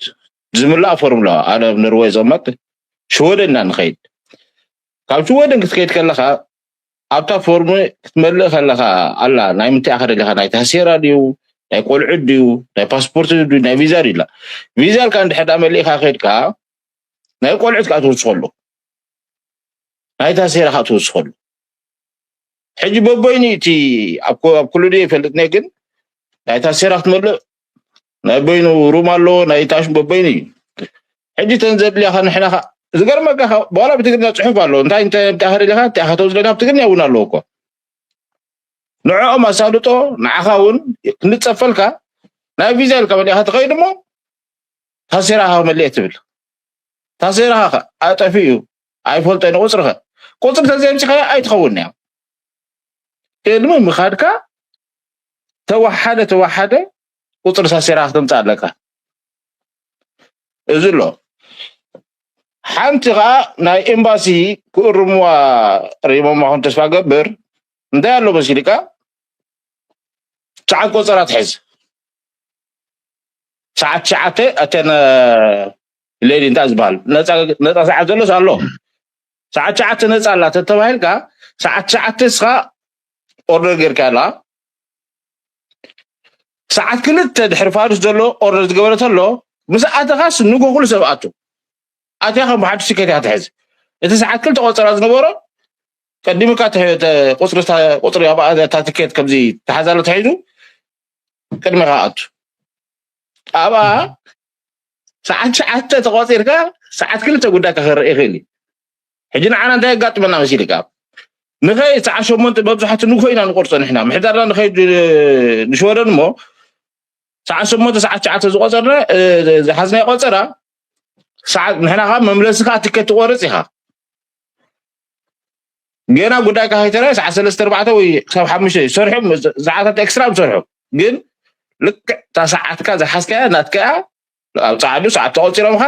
ዝምላእ ፎርሙላ ኣነ ኣብ ኖርወይ ዝቕመጥ ሽወደን ኢና ንኸይድ ካብ ሽወደን ክትከይድ ከለኻ ኣብታ ፎርም ክትመልእ ከለኻ ኣላ ናይ ምንታይ ኣኸ ደሊኻ ናይ ታሴራ ድዩ ናይ ቆልዑት ድዩ ናይ ፓስፖርት ድዩ ናይ ቪዛ ድዩ ላ ቪዛ ልካ እንድሕዳ መሊእካ ከይድካ ናይ ቆልዑት ከዓ ትውስኸሉ ናይ ታሴራ ከዓ ትውስኸሉ ሕጂ በበይኑ እቲ ኣብ ኩሉ ድየ ይፈልጥኒ ግን ናይ ታሴራ ክትመልእ ናይ በይኑ ሩም ኣለዎ ናይ ታሽ በበይኑ እዩ ሕጂ ተን ዘድልያኻ ንሕናኻ ዝገርመካ በኋላ ብትግርኛ ፅሑፍ ኣለዎ እንታይ እንታይ ብታኸር ኢለካ እንታይ ከተው ዝለና ብትግርኛ እውን ኣለዎ እኮ ንዕኦም ኣሳልጦ ንዓኻ እውን ክንፀፈልካ ናይ ቪዛ ኢልካ መሊእካ ትኸይድ እሞ ታሴራኻ መሊእ ትብል ታሴራኻ ኣጠፊኡ ኣይፈልጦ ንቁፅርኸ ቁፅሪ ተዘምፅኻ ኣይትኸውን እያ ቅድሚ ምኻድካ ተወሓደ ተወሓደ ቁፅሪ ታሴራ ክትምፃእ ኣለካ እዚ ኣሎ ሓንቲ ከዓ ናይ ኤምባሲ ክእርምዋ ሪሞማ ኹን ተስፋ ገብር እንታይ ኣሎ መሲልካ ሰዓት ቆፀራ ትሕዝ ሰዓት ትሽዓተ ኣተን ሌሊ እንታይ ዝበሃል ነፃ ሰዓት ዘሎስ ኣሎ ሰዓት ትሽዓተ ነፃ ኣላ ተተባሂልካ ሰዓት ትሽዓተ እስኻ ኦርደር ጌርካ ኣላ ሰዓት ክልተ ድሕሪ ፋዱስ ዘሎ ኦርደር ዝገበረ ተሎ ምስ ኣተኻስ ንጎ ኩሉ ሰብ ኣቱ ኣትያ ከም ብሓድሽ ቲኬት እያ ትሕዝ እቲ ሰዓት ክልተ ቆፀራ ዝነበሮ ቀዲምካ ቁፅሪ ቁፅሪ ኣብኣ እታ ቲኬት ከምዚ ተሓዛሎ ተሒዙ ቅድሚኻ ኣቱ ኣብኣ ሰዓት ትሽዓተ ተቆፂርካ ሰዓት ክልተ ጉዳይካ ክረእ ይኽእል እዩ። ሕጂ ንዓና እንታይ የጋጥመና መሲልካ? ንኸይ ሰዓት ሸሞንተ መብዛሕቱ ንግሆ ኢና ንቆርጾ ንሕና። ምሕዳርና ንኸይድ ንሽወደን እሞ ሰዓት ሸሞንተ ሰዓት ትሽዓተ ዝቆጸርና ዝሓዝናዮ ቆጸራ ሰዓት ንሕና ካብ መምለስኻ ትኬት ትቆርጽ ኢኻ። ገና ጉዳይካ ከይተረኣየ ሰዓት ሰለስተ ኣርባዕተ ወይ ክሳብ ሓሙሽተ ይሰርሑ፣ ሰዓታት ኤክስትራ ይሰርሑ። ግን ልክዕ እታ ሰዓትካ ዝሓዝካያ ናትካያ ኣብ ጻዕዱ ሰዓት ተቆጺሮምካ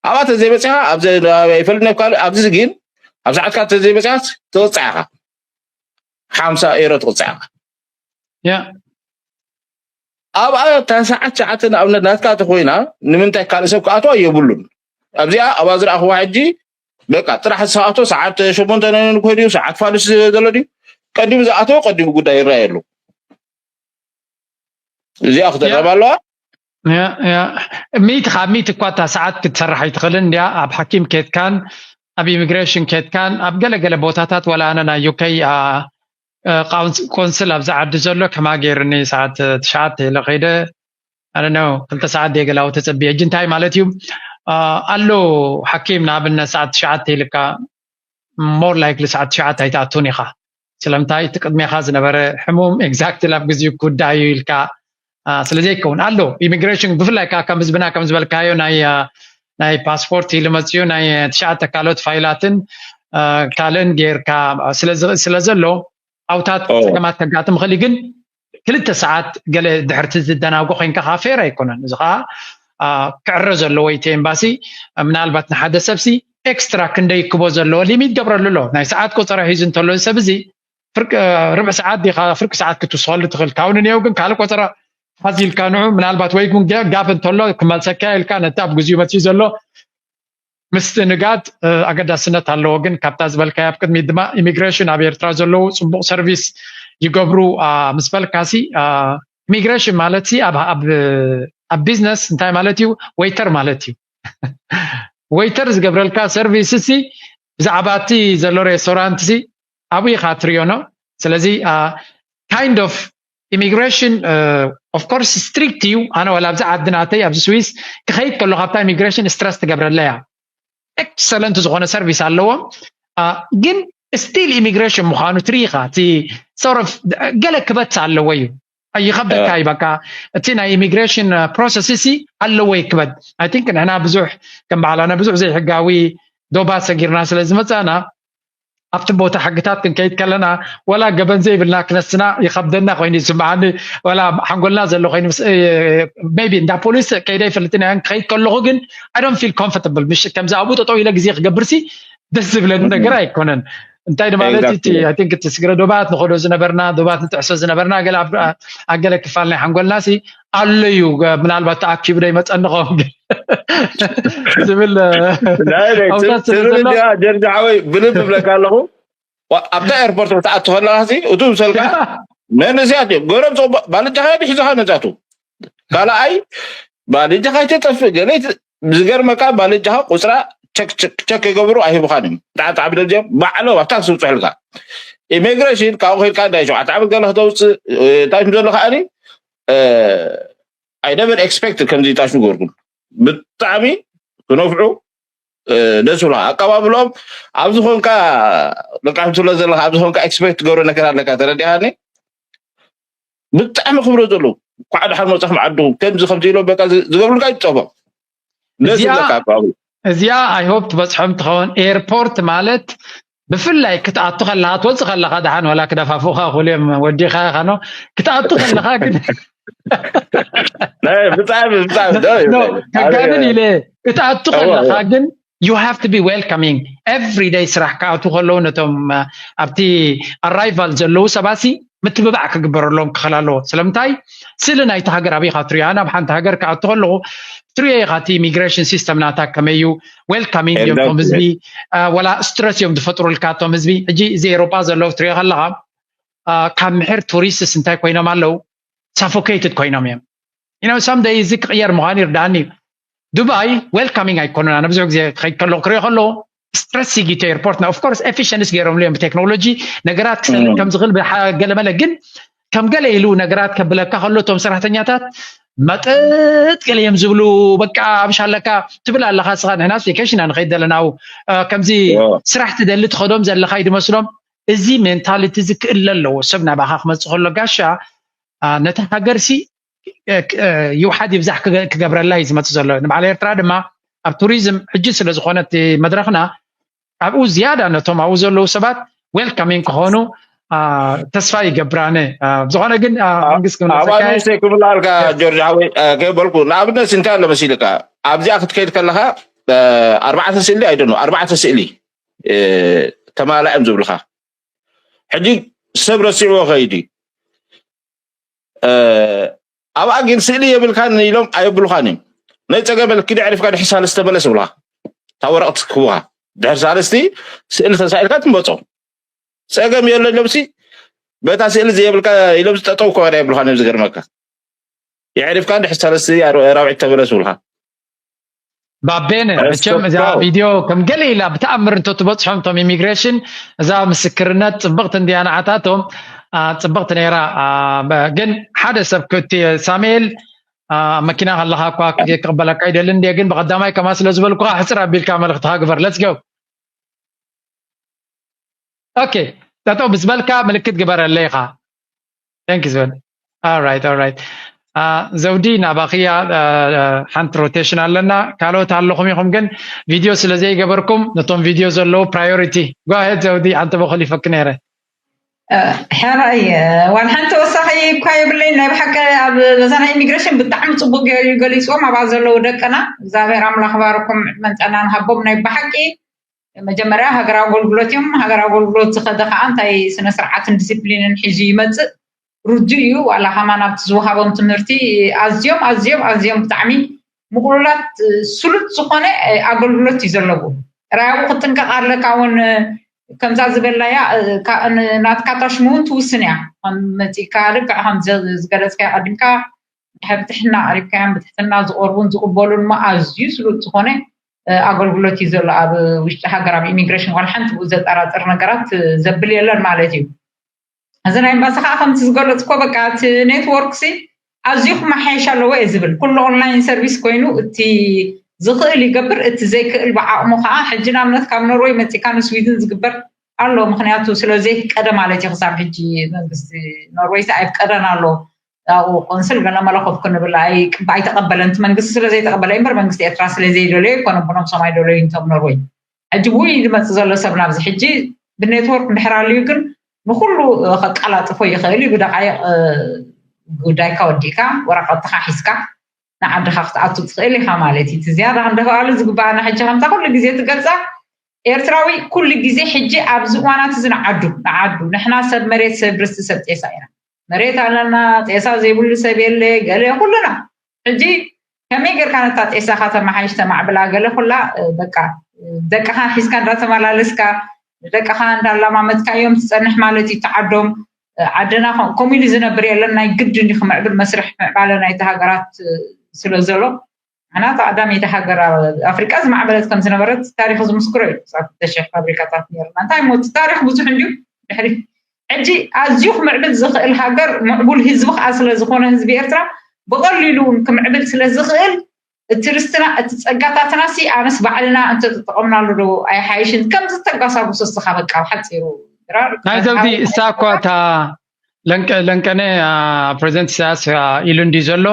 ኣብኣ ተዘይበጺኻ ኣብዚ ኣይፈልጥ ነብካ ኣብዚ ግን ኣብ ሰዓትካ ተዘይበጺኻ ትቕጻዕ ኢኻ። ሓምሳ ኤሮ ትቕጻዕ ኢኻ። ያ ኣብኣ እታ ሰዓት ትሽዓተ ንኣብነት ናትካ ተኮይና ንምንታይ ካልእ ሰብ ክኣትዋ የብሉን። ኣብዚኣ ኣብኣ ዝረኣኽዋ ሕጂ በቃ ጥራሕ ዝሰኣቶ ሰዓት ሸሞንተ ነን ኮይኑ ሰዓት ፋሉስ ዘሎ ድዩ ቀዲሙ ዝኣተወ ቀዲሙ ጉዳይ ይረኣየሉ። እዚኣ ክተረባ ኣለዋ። ሚእቲ ካብ ሚእቲ እኳ እታ ሰዓት ክትሰርሕ ኣይትኽእልን እንዲያ። ኣብ ሓኪም ኬትካን ኣብ ኢሚግሬሽን ኬትካን ኣብ ገለገለ ቦታታት ወላ ኣነ ናይ ዩከይ ቆንስል ኣብዚ ዓዲ ዘሎ ከማ ገይርኒ ሰዓት ትሽዓተ ኢለ ከይደ ኣነ ክልተ ሰዓት ደየ ገላዊ ተፀቢየ። ሕጂ እንታይ ማለት እዩ ኣሎ ሓኪም ንኣብነት ሰዓት ትሽዓተ ኢልካ more likely ሰዓት ትሽዓተ ኣይትኣቱን ኢኻ። ስለምንታይ እቲ ቅድሜኻ ዝነበረ ሕሙም exactly ኣብ ግዜኡ ክውዳእ እዩ ኢልካ ስለ ዘይከውን ኣሎ ኢሚግሬሽን ብፍላይ ከዓ ከም ህዝብና ከም ዝበልካዮ ናይ ናይ ፓስፖርት ኢሉ መፅኡ ናይ ትሽዓተ ካልኦት ፋይላትን ካልእን ጌርካ ስለ ዘሎ ኣውታት ፀገማት ከጋጥም ይኽእል እዩ። ግን ክልተ ሰዓት ገለ ድሕርቲ ዝደናጎ ኮይንካ ከዓ ፌር ኣይኮነን። እዚ ከዓ ክዕረ ዘለዎ እቲ ኤምባሲ ምናልባት ንሓደ ሰብሲ ኤክስትራ ክንደይ ክቦ ዘለዎ ሊሚት ገብረሉ ኣሎ። ናይ ሰዓት ቆፀራ ሒዙ እንተሎ ሰብ እዚ ርብዕ ሰዓት ዲኻ ፍርቂ ሰዓት ክትውስኸሉ ትኽእል። ካብኡ ንንየው ግን ካልእ ቆፀራ ሓዚልካ ንዑ ምናልባት ወይ ግን ጋብ እንተሎ ክመልሰካ ኢልካ ነቲ ኣብ ግዜኡ መፅኡ ዘሎ ምስትእንጋድ ኣገዳስነት ኣለዎ። ግን ካብታ ዝበልካዮ ኣብ ቅድሚት ድማ ኢሚግሬሽን ኣብ ኤርትራ ዘለዉ ፅቡቕ ሰርቪስ ይገብሩ ምስ በልካሲ ኢሚግሬሽን ማለት ኣብ ቢዝነስ እንታይ ማለት እዩ? ዌይተር ማለት እዩ። ዌይተር ዝገብረልካ ሰርቪስ ሲ ብዛዕባ እቲ ዘሎ ሬስቶራንት ሲ ኣብኡ ኢኻ ትሪዮ ነው። ስለዚ kind of ኢሚግሬሽን of course ስትሪክት እዩ። ኣነ ዋላ ኣብዚ ዓዲ ናተይ ኣብዚ ስዊስ ክኸይድ ከሎ ካብታ ኢሚግሬሽን ስትረስ ትገብረለያ ኤክሰለንት ዝኾነ ሰርቪስ ኣለዎም። ግን ስቲል ኢሚግሬሽን ምዃኑ ትሪኢኻ እቲ ሶርት ገለ ክበት ኣለዎ እዩ። ይኸብደካ እዩ በቃ እቲ ናይ ኢሚግሬሽን ፕሮሰስ ሲ ኣለዎ ይክበድ። I think ንሕና ብዙሕ ከም በዓላና ብዙሕ ዘይሕጋዊ ዶባት ሰጊርና ስለ ዝመፃና ኣብቲ ቦታ ሕግታት ክንከይድ ከለና ወላ ገበን ዘይብልና ክነስና ይኸብደና ኮይኑ ይስምዓኒ። ወላ ሓንጎልና ዘሎ ኮይኑ ቢ እንዳ ፖሊስ ከይደ ይፈልጥን ያን ክኸይድ ከለኹ ግን I don't feel comfortable። ምሽ ከምዚ ኣብኡ ጠጠው ኢለ ግዜ ክገብር ሲ ደስ ዝብለኒ ነገር ኣይኮነን። እንታይ ማለት እቲ I think እቲ ስግረ ዶባት ንኸዶ ዝነበርና ዶባት ንጥዕሶ ዝነበርና ገለ ኣገለ ክፋል ናይ ሓንጎልና ሲ ኣሎ እዩ። ምናልባት ተኣኪቡ ዶ ይመፀኒ ኸውን ግን ዝብል ጀርጃ ሓወይ ብልብ ብለካ ኣለኹ። ኣብታ ኤርፖርት ክትኣቱ ከለካ ሲ እቱ ምሰልካ መንእስያት እዮም ገሮም ባልጃኻ ሒዝኻ ነፃቱ ካልኣይ ባልጃኻ ይተጠፍእ ገለ ዝገርመካ ባልጃኻ ቁፅራ ቸክ ይገብሩ ኣይህብኻን እዮም። ጣዕጣዕ ብደልዚኦም ባዕሎም ኣብታ ክስብፅሑልካ ኢሚግሬሽን ካብኡ ከይድካ ናይ ሸውዓተ ዓመት ገለ ክተውፅእ እንታይ ዘሎ ከዓኒ I never expect ከምዚ ጣሽ ንገርኩም ብጣዕሚ ክነፍዑ ደስ ብሎ ኣቀባብሎም ኣብ ዝኾንካ ደቃ ትብሎ ዘለካ ኣብ ዝኾንካ ኤክስፔክት ትገብሮ ነገር ኣለካ ተረዲኣኒ። ብጣዕሚ ክብሮ ዘለዉ ኳዕ ደሓን መጻኹም ዓድኹም ከምዚ ከምዚ ኢሎም በቃ ዝገብሩልካ ይጸቦ ደስ ዝብለካ ኣቀባብሎ። እዚኣ I hope ትበፅሖም ትኸውን። ኤርፖርት ማለት ብፍላይ ክትኣቱ ከለኻ ትወፅእ ከለኻ ደሓን ዋላ ክደፋፍኡኻ ክብሉ እዮም ወዲኻ ኢኻ ኖ ክትኣቱ ከለኻ ግን ብጣዕሚ ብጣዕሚ ከጋንን ኢለ ክትኣቱ ከለኻ ግን you have to be welcoming every day ስራሕ ክኣትዉ ከለዉ ነቶም ኣብቲ arrival ዘለዉ ሰባሲ ምትብባዕ ክግበረሎም ክኽእል ኣለዎ። ስለምንታይ ስእሊ ናይቲ ሃገር ኣበይ ኢኻ ትሪኦ? ኣነ ኣብ ሓንቲ ሃገር ክኣቱ ከለኹ ትሪኦ ኢኻ እቲ ኢሚግሬሽን ሲስተም ናታ ከመይ እዩ? ዌልካሚንግ እዮም እቶም ህዝቢ ወላ ስትረስ እዮም ዝፈጥሩልካ እቶም ህዝቢ። ሕጂ እዚ ኤሮጳ ዘለዉ ትሪኦ ከለኻ ካብ ምሕር ቱሪስትስ እንታይ ኮይኖም ኣለዉ? ሳፎኬትድ ኮይኖም እዮም። You know some day እዚ ክቕየር ምዃኑ ይርዳእኒ እዩ። ዱባይ ዌልካሚንግ ኣይኮኑን። ኣነ ብዙሕ ግዜ ክኸይድ ከለኹ ክሪኦ ከለኹ ስትረስ ሲጊቶ ኤርፖርት ና ኦፍኮርስ ኤፊሽንስ ገይሮምሉ እዮም ብቴክኖሎጂ ነገራት ክሰርሕ ከም ዝኽእል ገለመለ ግን ከም ገለ ኢሉ ነገራት ከብለካ ከሎ እቶም ሰራሕተኛታት መጥጥ ገለ እዮም ዝብሉ። በቃ ኣብሻ ኣለካ ትብል ኣለካ ስኻ። ንሕናስ ቬኬሽን ኢና ንኸይድ ዘለና። ከምዚ ስራሕ ትደሊ ትኸዶም ዘለካ እዩ ዝመስሎም። እዚ ሜንታሊቲ እዚ ክእለ ኣለዎ። ሰብ ናባኻ ክመፅእ ከሎ ጋሻ ነቲ ሃገርሲ ይውሓድ ይብዛሕ ክገብረላ እዩ ዝመፅእ ዘሎ። ንበዓል ኤርትራ ድማ ኣብ ቱሪዝም ሕጂ ስለዝኾነ እቲ መድረኽና ኣብኡ ዝያዳ ነቶም ኣብኡ ዘለዉ ሰባት ዌልካሚንግ ክኾኑ ተስፋ ይገብር ኣነ። ብዝኾነ ግን መንግስት ክብለካ ክብላልካ ጆርጅ ሓወይ ከይበልኩ ንኣብነት እንታይ ኣሎ መሲልካ ኣብዚኣ ክትከይድ ከለኻ ኣርባዕተ ስእሊ ኣይደኖ ኣርባዕተ ስእሊ ተማላእም ዝብልካ ሕጂ ሰብ ረሲዕዎ ከይድ እዩ። ኣብኣ ግን ስእሊ የብልካን ኢሎም ኣየብሉኻን እዮም። ናይ ፀገም በል ኪድ ዕሪፍካ ድሕር ሳልስተ መለስ ይብሉኻ። እታ ወረቕቲ ክህቡኻ ድሕር ሳልስቲ ስእሊ ተሳኢልካ ትመፆ። ፀገም የሎ ኢሎምሲ በታ ስእሊ ዘየብልካ ኢሎም ዝጠጠው ከዋዳ የብሉኻን እዮም ዝገርመካ። የዕሪፍካ ድሕር ሳልስቲ ራብዒት ተመለስ ይብሉኻ። ባቤነ መቸም እዛ ቪድዮ ከም ገለ ኢላ ብተኣምር እንተ ትበፅሖም እቶም ኢሚግሬሽን እዛ ምስክርነት ፅብቕቲ እንድያ ንዓታቶም ፅብቕቲ ነይራ። ግን ሓደ ሰብ ክእቲ ሳሙኤል ኣብ መኪና ከለካ እኳ ክቕበለካ ይደሊ እንደ ግን ብቀዳማይ ከማ ስለ ዝበልኩካ ሕፅር ኣቢልካ መልእክትካ ግበር። Let's go. ኦኬ ጠጠው ብዝበልካ ምልክት ግበረለይ ኢኻ። Thank you ዝበል። Alright, alright. ዘውዲ ናባኽያ ሓንቲ ሮቴሽን ኣለና። ካልኦት ኣለኹም ኢኹም ግን ቪድዮ ስለ ዘይገበርኩም ነቶም ቪድዮ ዘለዉ ፕራዮሪቲ። Go ahead ዘውዲ፣ ሓንቲ በኹል ይፈክ ነይረ። ሕራይ ዋላ ሓንቲ ወሳኺ እኳ የብለይ። ናይ ብሓቂ ኣብ በዛ ናይ ኢሚግሬሽን ብጣዕሚ ፅቡቅ ገይሩ ገሊፅዎም ኣብኣ ዘለዉ ደቅና። እግዚኣብሔር ኣምላኽ ባርኩም ዕድመን ጥዕናን ሃቦም። ናይ ብሓቂ መጀመርያ ሃገራዊ ኣገልግሎት እዮም። ሃገራዊ ኣገልግሎት ዝኸደ ከዓ እንታይ ስነ ስርዓትን ዲሲፕሊንን ሒዙ ይመፅእ ርዱእ እዩ። ዋላ ከማን ኣብቲ ዝወሃቦም ትምህርቲ ኣዝዮም ኣዝዮም ኣዝዮም ብጣዕሚ ምቁሉላት ስሉጥ ዝኾነ ኣገልግሎት እዩ ዘለዎ። ራያቡ ክትጥንቀቕ ኣለካ እውን ከምዛ ዝበላያ ናትካ ታሽሙ እውን ትውስን እያ። ከም መፂእካ ልክዕ ከም ዝገለፅካዮ ቀዲምካ ድሕሪ ትሕትና ቀሪብካዮም ብትሕትና ዝቆርቡን ዝቕበሉን እሞ ኣዝዩ ስሉጥ ዝኾነ ኣገልግሎት እዩ ዘሎ ኣብ ውሽጢ ሃገር ኣብ ኢሚግሬሽን ዋላ ሓንቲ ብኡ ዘጠራጥር ነገራት ዘብል የለን ማለት እዩ። እዚ ናይ ኤምባሲ ከዓ ከምቲ ዝገለፅኮ በቃ እቲ ኔትወርክ ሲ ኣዝዩ ክመሓየሽ ኣለዎ እየ ዝብል። ኩሉ ኦንላይን ሰርቪስ ኮይኑ እቲ ዝኽእል ይገብር፣ እቲ ዘይክእል ብዓቕሙ ከዓ ሕጂ ንኣብነት ካብ ኖርወይ መፂካ ንስዊድን ዝግበር ኣሎ። ምክንያቱ ስለ ዘይፍቀደ ማለት እዩ። ክሳብ ሕጂ መንግስቲ ኖርወይ ሲ ኣይፍቀደን ኣሎ። ኣብኡ ቆንስል ገለ መለኮፍ ክንብል ኣይተቐበለን። እቲ መንግስቲ ስለ ዘይተቐበለ እምበር መንግስቲ ኤርትራ ስለ ዘይደለዮ ኣይኮነ ብነብሶም ኣይደለዩ እንቶም ኖርወይ። ሕጂ ብኡ እዩ ዝመፅእ ዘሎ ሰብ ናብዚ። ሕጂ ብኔትወርክ እንድሕር ኣልዩ ግን ንኩሉ ከቀላጥፎ ይኽእል እዩ። ብደቃይቕ ጉዳይካ ወዲእካ ወረቐትካ ሒዝካ ንዓድኻ ክትኣቱ ትኽእል ኢኻ ማለት እዩ። እቲ ዝያዳ ክንደፍኣሉ ዝግባኣና ሕጂ ከምታ ኩሉ ግዜ ትገልፃ ኤርትራዊ ኩሉ ግዜ ሕጂ ኣብዚ እዋናት እዚ ንዓዱ ንዓዱ ንሕና ሰብ መሬት ሰብ ርስቲ ሰብ ጤሳ ኢና። መሬት ኣለና፣ ጤሳ ዘይብሉ ሰብ የለ፣ ገለ ኩልና። ሕጂ ከመይ ጌርካ ነታ ጤሳኻ ተመሓይሽ ተማዕብላ? ገለ ኩላ በቃ ደቅኻ ሒዝካ እንዳተመላለስካ ንደቅኻ እንዳላማመድካ እዮም ትጸንሕ ማለት እዩ። ተዓዶም ዓድና ከምኡ ኢሉ ዝነብር የለን። ናይ ግድን እዩ ክምዕብል መስርሕ ምዕባለ ናይቲ ሃገራት ስለ ዘሎ ንሕና እታ ቀዳመይቲ ሃገር ኣብ ኣፍሪቃ ዝማዕበለት ከም ዝነበረት ታሪክ ዝምስክሮ እዩ። ክሳብ ክልተ ሽሕ ፋብሪካታት ነይርና እንታይ ሞ እቲ ታሪክ ብዙሕ እንድዩ ድሕሪ ሕጂ ኣዝዩ ክምዕብል ዝኽእል ሃገር ምዕቡል ህዝቢ ከዓ ስለ ዝኾነ ህዝቢ ኤርትራ ብቐሊሉ እውን ክምዕብል ስለ ዝኽእል እቲ ርስትና እቲ ጸጋታትና ሲ ኣነስ ባዕልና እንተተጠቐምናሉ ዶ ኣይሓይሽን? ከምዚ ተጋሳጉስ እስኻ በቃ ብሓጺሩ ድራር ናይ ዘውዲ እሳ እኳ እታ ለንቀ ለንቀነ ፕሬዚደንት ኢሳያስ ኢሉ እንዲ ዘሎ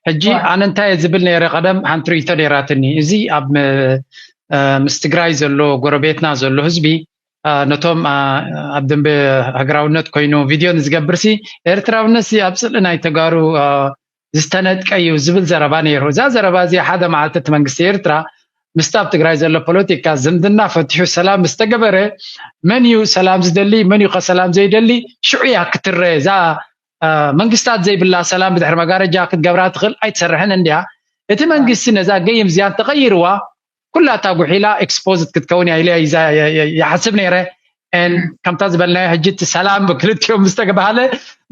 ሕጂ ኣነ እንታይ ዝብል ነይረ ቀደም ሓንቲ ርእይቶ ነይራትኒ እዚ ኣብ ምስ ትግራይ ዘሎ ጎረቤትና ዘሎ ህዝቢ ነቶም ኣብ ደንበ ሃገራውነት ኮይኑ ቪድዮ ንዝገብር ሲ ኤርትራውነት ሲ ኣብ ፅልኢ ናይ ተጋሩ ዝተነጥቀ እዩ ዝብል ዘረባ ነይሩ። እዛ ዘረባ እዚኣ ሓደ መዓልቲ እቲ መንግስቲ ኤርትራ ምስቲ ኣብ ትግራይ ዘሎ ፖለቲካ ዝምድና ፈቲሑ ሰላም ዝተገበረ መን እዩ ሰላም ዝደሊ መን እዩ ከሰላም ዘይደሊ ሽዑ እያ ክትረ እዛ መንግስታት ዘይብላ ሰላም ብድሕሪ መጋረጃ ክትገብራ ትኽእል ኣይትሰርሕን እንድያ። እቲ መንግስቲ ነዛ ገይም እዚኣ እንተቐይርዋ ኩላታ ጉሒላ ኤክስፖዝድ ክትከውን እያ ኢለ ይሓስብ ነይረ። ከምታ ዝበልናዮ ሕጂ እቲ ሰላም ክልቲኦም ምስ ተባሃለ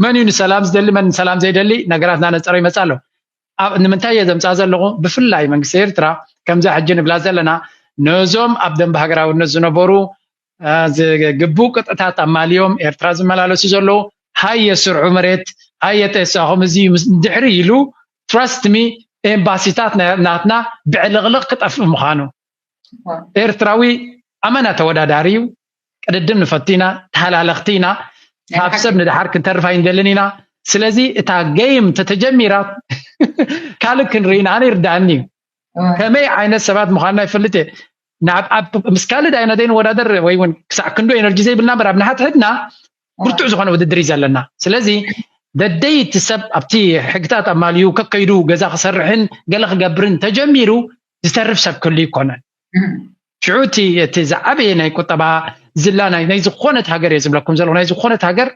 መን እዩ ንሰላም ዝደሊ መን ንሰላም ዘይደሊ ነገራት እናነፀረ ይመፅእ ኣሎ። ንምንታይ እየ ዘምፅኣ ዘለኹ? ብፍላይ መንግስቲ ኤርትራ ከምዛ ሕጂ ንብላ ዘለና ነዞም ኣብ ደንበ ሃገራውነት ዝነበሩ ዝግቡእ ቅጥዕታት ኣማልዮም ኤርትራ ዝመላለሱ ዘለዉ ሃየ ስርሑ መሬት ሃየ ጤሳኹም እዚ ድሕሪ ኢሉ trust me, ኤምባሲታት ናይ- ናትና ብዕልቕልቕ ክጠፍእ ምዃኑ። ኤርትራዊ ኣመና ተወዳዳሪ እዩ። ቅድድም ንፈቱ ኢና፣ ተሃላለኽቲ ኢና። ካብ ሰብ ንድሓር ክንተርፍ ኣይንደልን ኢና። ስለዚ እታ ጌም ተተጀሚራ ካልእ ክንርኢ ኢና። ኣነ ይርዳእኒ እዩ። ከመይ ዓይነት ሰባት ምዃንና ይፈልጥ እየ። ናብ ኣብ ምስ ካልእ ዳይና ዘይንወዳደር ወይ እውን ክሳዕ ክንዶ ኤነርጂ ዘይብልና እምበር ኣብ ንሓድሕድና ብርቱዕ ዝኾነ ውድድር እዩ ዘለና። ስለዚ ደደይ እቲ ሰብ ኣብቲ ሕግታት ኣማልዩ ከከይዱ ገዛ ክሰርሕን ገለ ክገብርን ተጀሚሩ ዝተርፍ ሰብ ክህሉ ይኮነን። ሽዑ እቲ እቲ ዝዓበየ ናይ ቁጠባ ዝላ ናይ ናይ ዝኾነት ሃገር እየ ዝብለኩም ዘለኹ። ናይ ዝኾነት ሃገር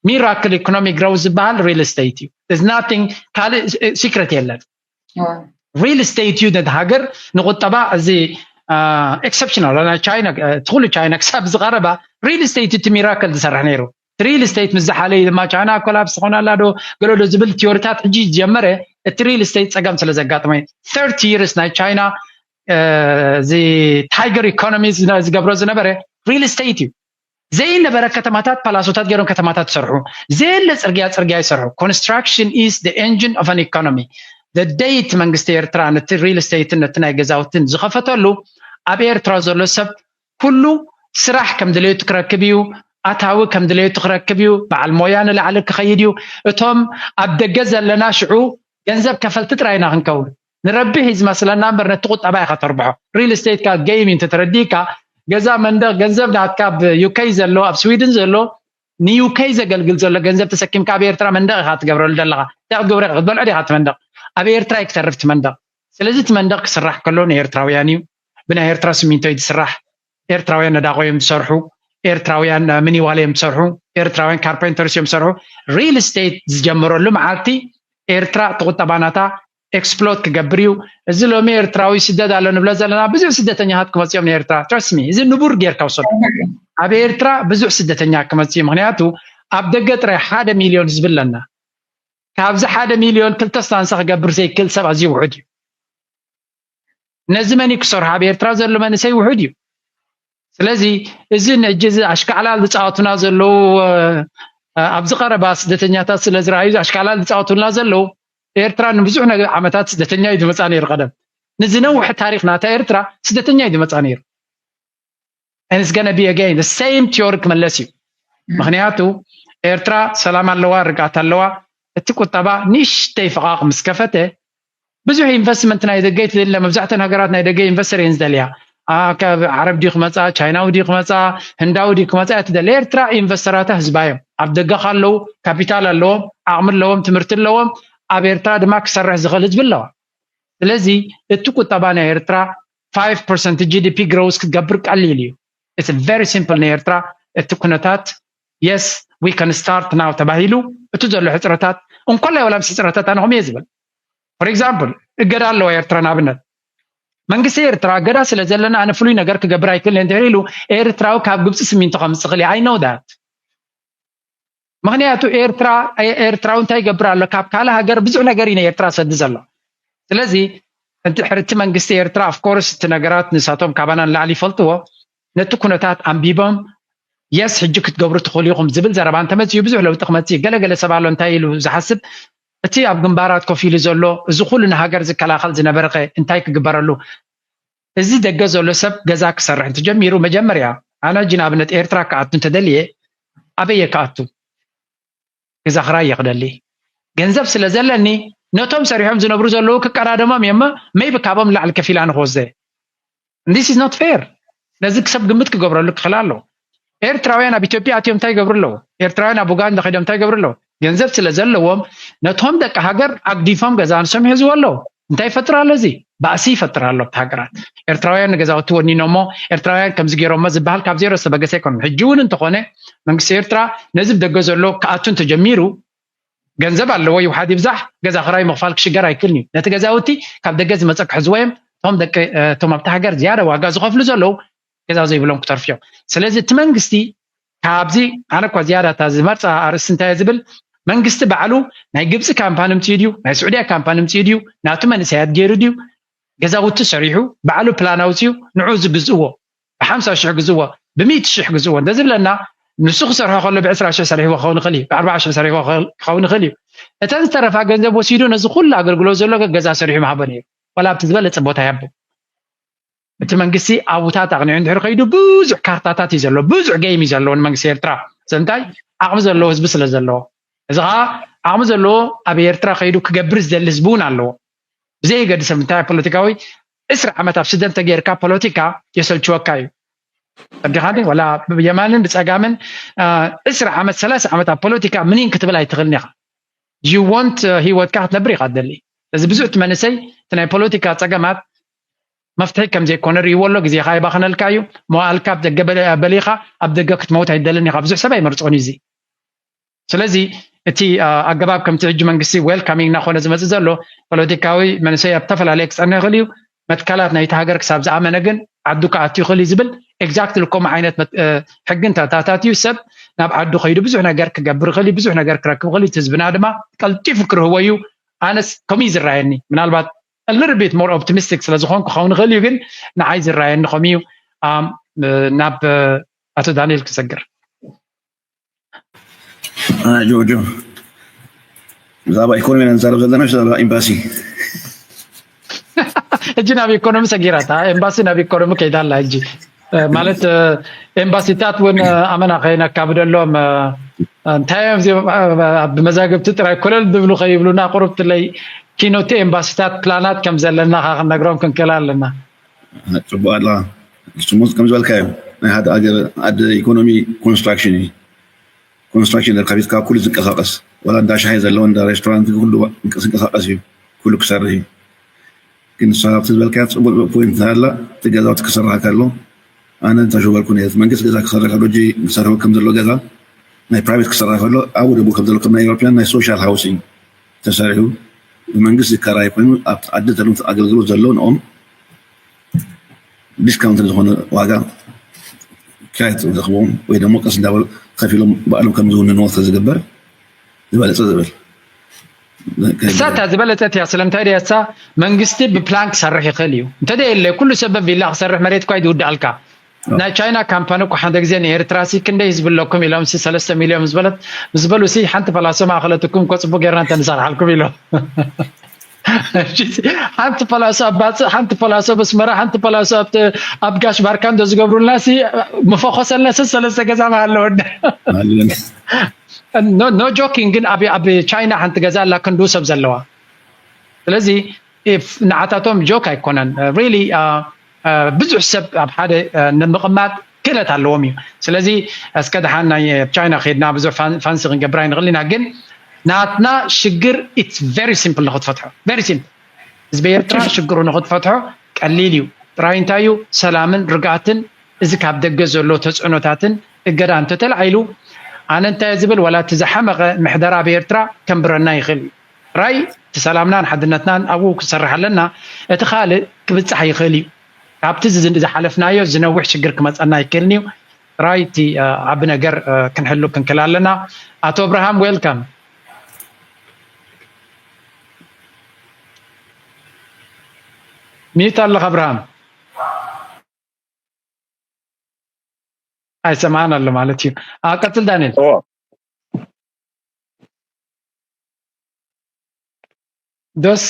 ሚራክል ኢኮኖሚ ግሮው ዝበሃል ሪል ስቴት እዩ። There's nothing፣ ካልእ ሲክሬት የለን። ሪል ስቴት እዩ ነቲ ሃገር ንቁጠባ እዚ ኤክሰፕሽናል ናይ ቻይና፣ ትኩሉ ቻይና ክሳብ ዝቀረባ ሪል ስቴት እቲ ሚራክል ዝሰርሕ ነይሩ። ሪል ስቴት ምስ ዝሓለዩ ድማ ቻይና ኮላፕስ ትኾን ኣላ ዶ ገለ ዶ ዝብል ቲዮሪታት ሕጂ ዝጀመረ። እቲ ሪል ስቴት ፀገም ስለ ዘጋጥመ፣ thirty years ናይ ቻይና እዚ ታይገር ኢኮኖሚ ዝገብሮ ዝነበረ ሪል ስቴት እዩ። ዘይነበረ ከተማታት ፓላሶታት ገይሮም ከተማታት ይሰርሑ። ዘየለ ፅርግያ ፅርግያ ይሰርሑ። Construction is the engine of an economy። ደደይ እቲ መንግስቲ ኤርትራ ነቲ ሪል ስቴትን ነቲ ናይ ገዛውትን ዝኸፈተሉ ኣብ ኤርትራ ዘሎ ሰብ ኩሉ ስራሕ ከም ድሌቱ ክረክብ እዩ። ኣታዊ ከም ድሌቱ ክረክብ እዩ። በዓል ሞያ ንላዕሊ ክኸይድ እዩ። እቶም ኣብ ደገ ዘለና ሽዑ ገንዘብ ከፈልቲ ጥራይ ኢና ክንከውን። ንረብሕ እዩ ዝመስለና እምበር ነቲ ቁጠባ ኢኻ ተርብሖ። ሪል ስቴት ካ ጌም እዩ እንተተረዲእካ ገዛ መንደቕ ገንዘብ ናትካ ኣብ ዩኬ ዘሎ ኣብ ስዊድን ዘሎ ንዩኬ ዘገልግል ዘሎ ገንዘብ ተሰኪምካ ኣብ ኤርትራ መንደቕ ኢኻ ትገብረሉ ዘለኻ። እንታይ ክትገብሮ ኢኻ? ክትበልዖ ዲኻ እቲ መንደቕ? ኣብ ኤርትራ እዩ ክተርፍ እቲ መንደቕ። ስለዚ እቲ መንደቕ ክስራሕ ከሎ ንኤርትራውያን እዩ። ብናይ ኤርትራ ስሚንቶ እዩ ዝስራሕ። ኤርትራውያን ነዳቆ እዮም ዝሰርሑ። ኤርትራውያን ሚኒዋል እዮም ዝሰርሑ። ኤርትራውያን ካርፔንተርስ እዮም ዝሰርሑ። ሪል ስቴት ዝጀመረሉ መዓልቲ ኤርትራ እቲ ቁጠባ ናታ ኤክስፕሎት ክገብር እዩ። እዚ ሎሚ ኤርትራዊ ስደት ኣሎ ንብሎ ዘለና ብዙሕ ስደተኛታት ክመፅኦም ንኤርትራ። Trust me፣ እዚ ንቡር ጌርካ ውሰዱ። ኣብ ኤርትራ ብዙሕ ስደተኛ ክመፅእ እዩ። ምክንያቱ ኣብ ደገ ጥራይ ሓደ ሚልዮን ህዝቢ ኣለና። ካብዚ ሓደ ሚልዮን ክልተ ስታንሳ ክገብር ዘይክእል ሰብ ኣዝዩ ውሑድ እዩ። ነዚ መን እዩ ክሰርሖ? ኣብ ኤርትራ ዘሎ መንእሰይ ውሑድ እዩ። ስለዚ እዚ ንእጂ እዚ ኣሽካዕላል ዝፃወቱና ዘለዉ ኣብዚ ቀረባ ስደተኛታት ስለ ዝረኣዩ ኣሽካዕላል ዝፃወቱና ዘለዉ ኤርትራ ንብዙሕ ነገር ዓመታት ስደተኛ እዩ ዝመፃ ነይሩ። ቀደም ንዝነውሐ ታሪክ ናታ ኤርትራ ስደተኛ እዩ ዝመፃ ነይሩ። And it's gonna be again the same theory ክመለስ እዩ። ምክንያቱ ኤርትራ ሰላም ኣለዋ፣ ርግኣት ኣለዋ። እቲ ቁጠባ ንእሽተይ ፍቓቕ ምስ ከፈተ ብዙሕ ኢንቨስትመንት ናይ ደገ ትደሊ። መብዛሕተን ሃገራት ናይ ደገ ኢንቨስተር እየን ዝደልያ። ካብ ዓረብ ድዩ ክመፃ፣ ቻይናዊ ድዩ ክመፃ፣ ህንዳዊ ድዩ ክመፃ እያ ትደሊ። ኤርትራ ኢንቨስተራታ ህዝባ እዮም። ኣብ ደገ ካለው ካፒታል ኣለዎም፣ ዓቕሚ ኣለዎም፣ ትምህርቲ ኣለዎም። ኣብ ኤርትራ ድማ ክሰርሕ ዝኽእል ህዝቢ ኣለዋ። ስለዚ እቲ ቁጠባ ናይ ኤርትራ five percent GDP ግሮውስ ክትገብር ቀሊል እዩ። It's very simple። ናይ ኤርትራ እቲ ኩነታት yes we can start now ተባሂሉ እቲ ዘሎ ሕፅረታት እንኮላይ ወላ ምስ ሕፅረታት ኣነ ከምኡ እየ ዝብል። For example እገዳ ኣለዋ ኤርትራ ንኣብነት መንግስቲ ኤርትራ እገዳ ስለ ዘለና ኣነ ፍሉይ ነገር ክገብር ኣይክእልን እንድሕር ኢሉ ኤርትራዊ ካብ ግብፂ ስሚንቶ ከምፅእ ክእል I know that። ምክንያቱ ኤርትራ ኤርትራዊ እንታይ ይገብር ኣሎ? ካብ ካልእ ሃገር ብዙሕ ነገር እዩ ንኤርትራ ሰዲ ዘሎ። ስለዚ እንድሕር እቲ መንግስቲ ኤርትራ of course እቲ ነገራት ንሳቶም ካባና ንላዕሊ ይፈልጥዎ ነቲ ኩነታት ኣንቢቦም የስ ሕጂ ክትገብሩ ትኽእሉ ኢኹም ዝብል ዘረባ እንተመፅኡ ብዙሕ ለውጢ ክመፅእ እዩ። ገለገለ ሰብ ኣሎ እንታይ ኢሉ ዝሓስብ እቲ ኣብ ግንባራት ኮፍ ኢሉ ዘሎ እዚ ኩሉ ንሃገር ዝከላኸል ዝነበረ ከ እንታይ ክግበረሉ? እዚ ደገ ዘሎ ሰብ ገዛ ክሰርሕ እንተጀሚሩ መጀመርያ ኣነ ሕጂ ንኣብነት ኤርትራ ክኣቱ እንተደልየ ኣበየ ክኣቱ? ገዛ ክራይ እየ ክደሊ። ገንዘብ ስለ ዘለኒ ነቶም ሰሪሖም ዝነብሩ ዘለዉ ክቀዳደሞም እየ እሞ maybe ካብኦም ንላዕሊ ከፊል ኣነ ክወስደ። This is not fair። ስለዚ ሰብ ግምት ክገብረሉ ክኽእል ኣለዎ። ኤርትራውያን ኣብ ኢትዮጵያ ኣትዮም እንታይ ይገብሩ ኣለዉ? ኤርትራውያን ኣብ ኡጋንዳ ከይዶም እንታይ ይገብሩ ኣለዉ? ገንዘብ ስለ ዘለዎም ነቶም ደቂ ሃገር ኣግዲፎም ገዛ ንሶም ይሕዝዎ ኣለዉ። እንታይ ይፈጥር ኣሎ እዚ? ባእሲ ይፈጥር ኣሎ ኣብቲ ሃገራት። ኤርትራውያን ንገዛውቲ ወኒኖሞ ኤርትራውያን ከምዚ ገይሮሞ ዝበሃል ካብ ዜሮ ዝተበገሰ ኣይኮነን። ሕጂ እውን እንተኾነ መንግስቲ ኤርትራ ነዚ ብደገ ዘሎ ክኣቱ እንተጀሚሩ ገንዘብ ኣለዎ ይውሓድ ይብዛሕ ገዛ ክራይ ምኽፋል ክሽገር ኣይክልን እዩ። ነቲ ገዛውቲ ካብ ደገ ዝመፀ ክሕዝዎ እዮም። እቶም ደቂ እቶም ኣብቲ ሃገር ዝያዳ ዋጋ ዝኸፍሉ ዘለዉ ገዛ ዘይብሎም ክተርፉ እዮም። ስለዚ እቲ መንግስቲ ካብዚ ኣነ እኳ ዝያዳ እታ ዝመርፃ ኣርእስቲ እንታይ እየ ዝብል መንግስቲ ባዕሉ ናይ ግብፂ ካምፓኒ ምፅኡ ድዩ ናይ ስዑድያ ካምፓኒ ምፅኡ ድዩ ናቱ መንእሰያት ገይሩ ድዩ ገዛውቲ ሰሪሑ ባዕሉ ፕላን ኣውፅኡ ንዑ ዝግዝእዎ ብሓምሳ ሽሕ ግዝእዎ ብሚእቲ ሽሕ ግዝእዎ እንተዝብለና ንሱ ክሰርሖ ከሎ ብዕስራ ሽሕ ሰሪሕዎ ክኸውን ይኽእል እዩ ብኣርባዓ ሽሕ ሰሪሕዎ ክኸውን ይኽእል እዩ እተን ዝተረፋ ገንዘብ ወሲዱ ነዚ ኩሉ ኣገልግሎት ዘሎ ገዛ ሰሪሑ ምሃቦ ነይሩ። ዋላ ኣብቲ ዝበለጸ ቦታ ይሃቦ። እቲ መንግስቲ ኣብታት ኣቕኒዑ እንድሕር ከይዱ ብዙሕ ካርታታት እዩ ዘለዎ፣ ብዙሕ ጌም እዩ ዘለዎ ንመንግስቲ ኤርትራ። ስለምንታይ? ዓቕሚ ዘለዎ ህዝቢ ስለ ዘለዎ። እዚ ኸዓ ዓቕሚ ዘለዎ ኣብ ኤርትራ ከይዱ ክገብር ዝደሊ ህዝቢ እውን ኣለዎ። ብዘየገድስ ምንታይ ፖለቲካዊ ዕስራ ዓመት ኣብ ስደት ተጌርካ ፖለቲካ የሰልችወካ እዩ። ተረዲኻኒ? ዋላ ብየማንን ብጸጋምን ዕስራ ዓመት ሰላሳ ዓመት ኣብ ፖለቲካ ምኒን ክትብል ኣይትኽእልን ኢኻ። You want ህይወትካ ክትነብር ኢኻ ትደሊ። እዚ ብዙሕ እቲ መንእሰይ እቲ ናይ ፖለቲካ ጸገማት መፍትሒ ከም ዘይኮነ ርእይዎ ኣሎ። ግዜኻ ይባኽነልካ እዩ። መዋእልካ ኣብ ደገ በሊኻ ኣብ ደገ ክትመውት ኣይደልን ኢኻ። ብዙሕ ሰብ ኣይመርጾን እዩ እዚ። ስለዚ እቲ ኣገባብ ከምቲ ሕጂ መንግስቲ ዌልካሚንግ እናኾነ ዝመፅእ ዘሎ ፖለቲካዊ መንእሰይ ኣብ ዝተፈላለየ ክፀንሕ ይኽእል እዩ። መትከላት ናይቲ ሃገር ክሳብ ዝኣመነ ግን ዓዱ ክኣቱ ይኽእል እዩ ዝብል ኤግዛክትሊ ከምኡ ዓይነት ሕጊ እንተታታትዩ ሰብ ናብ ዓዱ ከይዱ ብዙሕ ነገር ክገብር ይኽእል እዩ፣ ብዙሕ ነገር ክረክብ ይኽእል እዩ። ህዝብና ድማ ቀልጢፉ ክርህቦ እዩ። ኣነስ ከምኡ እዩ ዝረኣየኒ። ምናልባት ሊትል ቢት ሞር ኦፕቲሚስቲክ ስለዝኾንኩ ክኸውን ይኽእል እዩ፣ ግን ንዓይ ዝረኣየኒ ከምኡ እዩ። ናብ ኣቶ ዳንኤል ክሰግር። ጆርጆ፣ ብዛዕባ ኢኮኖሚ ኢና ንዛረብ ዘለና፣ ብዛዕባ ኤምባሲ። ሕጂ ናብ ኢኮኖሚ ሰጊራታ። ኤምባሲ ናብ ኢኮኖሚ ከይዳ ኣላ። ሕጂ ማለት ኤምባሲታት እውን ኣመና ከይነካብደሎም። እንታይ እዮም እዚኦም? ኣብ መዛግብቲ ጥራይ ኮለል ዝብሉ ከይብሉና፣ ቁሩብ ትለይ ኪኖቲ ኤምባሲታት ፕላናት ከም ዘለና ከ ክንነግሮም ክንክእል ኣለና። ፅቡቅ ኣለካ። ስሙዝ ከም ዝበልካዮ ናይ ሓደ ሃገር ዓዲ ኢኮኖሚ ኮንስትራክሽን እዩ። ኮንስትራክሽን ደርካቢት ካብ ኩሉ ዝንቀሳቀስ፣ ዋላ እንዳ ሻሂ ዘለዎ እንዳ ሬስቶራንት ኩሉ ዝንቀሳቀስ እዩ፣ ኩሉ ክሰርሕ እዩ። ግን ንሳ ኣብቲ ዝበልካያ ፅቡቅ ፖይንት ኣላ። እቲ ገዛውቲ ክስራሕ ከሎ ኣነ እንተሽወልኩ ነቲ መንግስቲ ገዛ ክሰርሕ ከሎ ጂ ክሰርሕ ከም ዘሎ ገዛ ናይ ፕራይቬት ክስራሕ ከሎ ኣብኡ ደሞ ከም ዘሎ ከም ናይ ኤሮፕያን ናይ ሶሻል ሃውሲንግ ተሰሪሑ ብመንግስቲ ዝከራይ ኮይኑ ኣብቲ ዓዲ ዘሎ ኣገልግሎት ዘሎ ንኦም ዲስካውንት ዝኾነ ዋጋ ክራይ ዝረኽብዎም ወይ ደሞ ቀስ እንዳበሉ ከፊሎም ባዕሎም ከም ዝውንንዎ ተዝግበር ዝበለፀ ዝብል። እሳ እታ ዝበለፀት እያ። ስለምንታይ ድያ እሳ መንግስቲ ብፕላን ክሰርሕ ይኽእል እዩ። እንተደ የለ ኩሉ ሰብ በቪላ ክሰርሕ መሬት እኳ ይድውድኣልካ። ናይ ቻይና ካምፓኒ እኮ ሓደ ግዜ ንኤርትራ ሲ ክንደይ ህዝቢ ኣለኩም ኢሎም ሲ ሰለስተ ሚልዮን ዝበለት ምስ በሉ ሲ ሓንቲ ፓላሶ ማእኸለትኩም እኮ ፅቡቅ ጌርና እንተንሰርሓልኩም ኢሎም። ሓንቲ ፓላሶ ኣብ ባፅእ፣ ሓንቲ ፓላሶ ኣብ ኣስመራ፣ ሓንቲ ፓላሶ ኣብ ጋሽ ባርካ እንዶ ዝገብሩልና ሲ መፈኾሰልና ሲ ሰለስተ ገዛ ምሃለወና። ኖ ጆኪንግ ግን ኣብ ቻይና ሓንቲ ገዛ ኣላ ክንዱ ሰብ ዘለዋ። ስለዚ ንዓታቶም ጆክ ኣይኮነን። ሪሊ ብዙሕ ሰብ ኣብ ሓደ ንምቕማጥ ክእለት ኣለዎም እዩ። ስለዚ እስከ ደሓን ናይ ቻይና ከድና ብዙሕ ፋንሲ ክንገብር ኣይንኽእል ኢና፣ ግን ናትና ሽግር ኢትስ ቨሪ ሲምፕል ንክትፈትሖ፣ ቨሪ ሲምፕል። ህዝቢ ኤርትራ ሽግሩ ንክትፈትሖ ቀሊል እዩ። ጥራይ እንታይ እዩ? ሰላምን ርግኣትን፣ እዚ ካብ ደገ ዘሎ ተፅዕኖታትን እገዳ እንተተላዒሉ፣ ኣነ እንታይ ዝብል፣ ዋላ እቲ ዝሓመቐ ምሕደራ ኣብ ኤርትራ ከንብረና ይኽእል እዩ። ጥራይ እቲ ሰላምናን ሓድነትናን ኣብኡ ክሰርሕ ኣለና። እቲ ካልእ ክብፃሕ ይኽእል እዩ። ካብቲ ዝሓለፍናዮ ዝነውሕ ሽግር ክመፀና ኣይክእልን እዩ። ጥራይ እቲ ዓቢ ነገር ክንሕሉ ክንክል ኣለና። ኣቶ ኣብርሃም ዌልካም። ሚዩት ኣለኻ ኣብርሃም። ኣይሰማዕን ኣሎ ማለት እዩ። ቀፅል ዳንኤል። ዶስ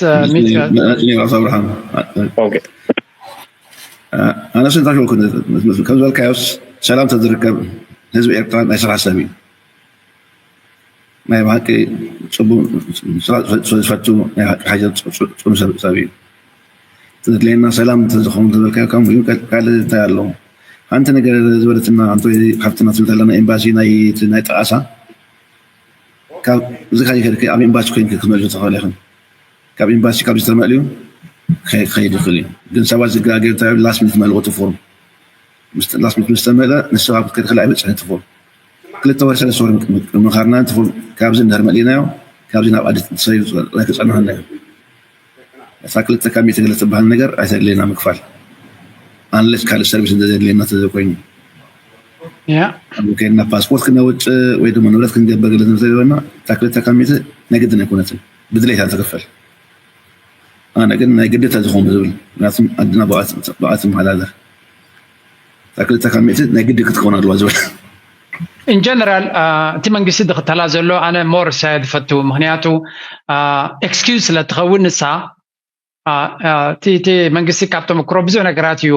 ራስ ኣብርሃም ኣነ ስንታ ከም ዝበልካዮስ ሰላም ተዝርከብ ህዝቢ ኤርትራ ናይ ስራሕ ሰብ እዩ። ናይ ብሓቂ ፅቡቅ ዝፈቱ ናይ ብሓቂ ሓጀር ፅኑ ሰብ እዩ። ተድልየና ሰላም ተዝኸውን ተበልካዮ ከም ካልእ እንታይ ኣለዎ? ሓንቲ ነገር ዝበለትና ኣንቶ ሓፍትና ትብል ኣለና ኤምባሲ ናይ ናይ ጠቓሳ ካብ እዚ ካብ ይከድክ ኣብ ኤምባሲ ኮይንክ ክትመልሱ ትኽእል ኢኽን። ካብ ኤምባሲ ካብ ዝተመልዩ ክኸይድ ይኽእል እዩ። ግን ሰባት ዝጋገ እንታይ ላስት ሚኒት መልእኹ ትፎርም ላስት ሚኒት ምስ ተመልአ ንስኻ ክትከድ ክልኣይ በፅሒ ትፎርም ክልተ ወር ሰለስተ ወር ምኻርና ትፎርም ካብዚ እንዳር መሊእናዮ ካብዚ ናብ ዓዲ ትሰዩ ክፀንሐና እዩ። እታ ክልተ ካብ ሚእቲ ገለ ትበሃል ነገር ኣይተድልየና ምክፋል። ኣንለስ ካልእ ሰርቪስ እንተዘድልየና ተዘኮይኑ ከድና ፓስፖርት ክነውፅእ ወይ ድማ ንብረት ክንገብር ገለ እንተዘይበልና እታ ክልተ ካብ ሚእቲ ናይ ግድን ኣይኮነትን። ብድሌት ኣንትክፈል ኣነ ግን ናይ ግድታ ዝኾኑ ዝብል ምክንያቱም ኣድና ብኣት መሓላለ እታ ክልተ ካብ ሚእቲ ናይ ግዲ ክትከውን ኣለዋ ዝብል in general እቲ መንግስቲ ዝኽተላ ዘሎ ኣነ more side ዝፈቱ፣ ምክንያቱ excuse ስለ ትኸውን ንሳ እቲ መንግስቲ ካብ ተመክሮ ብዙሕ ነገራት እዩ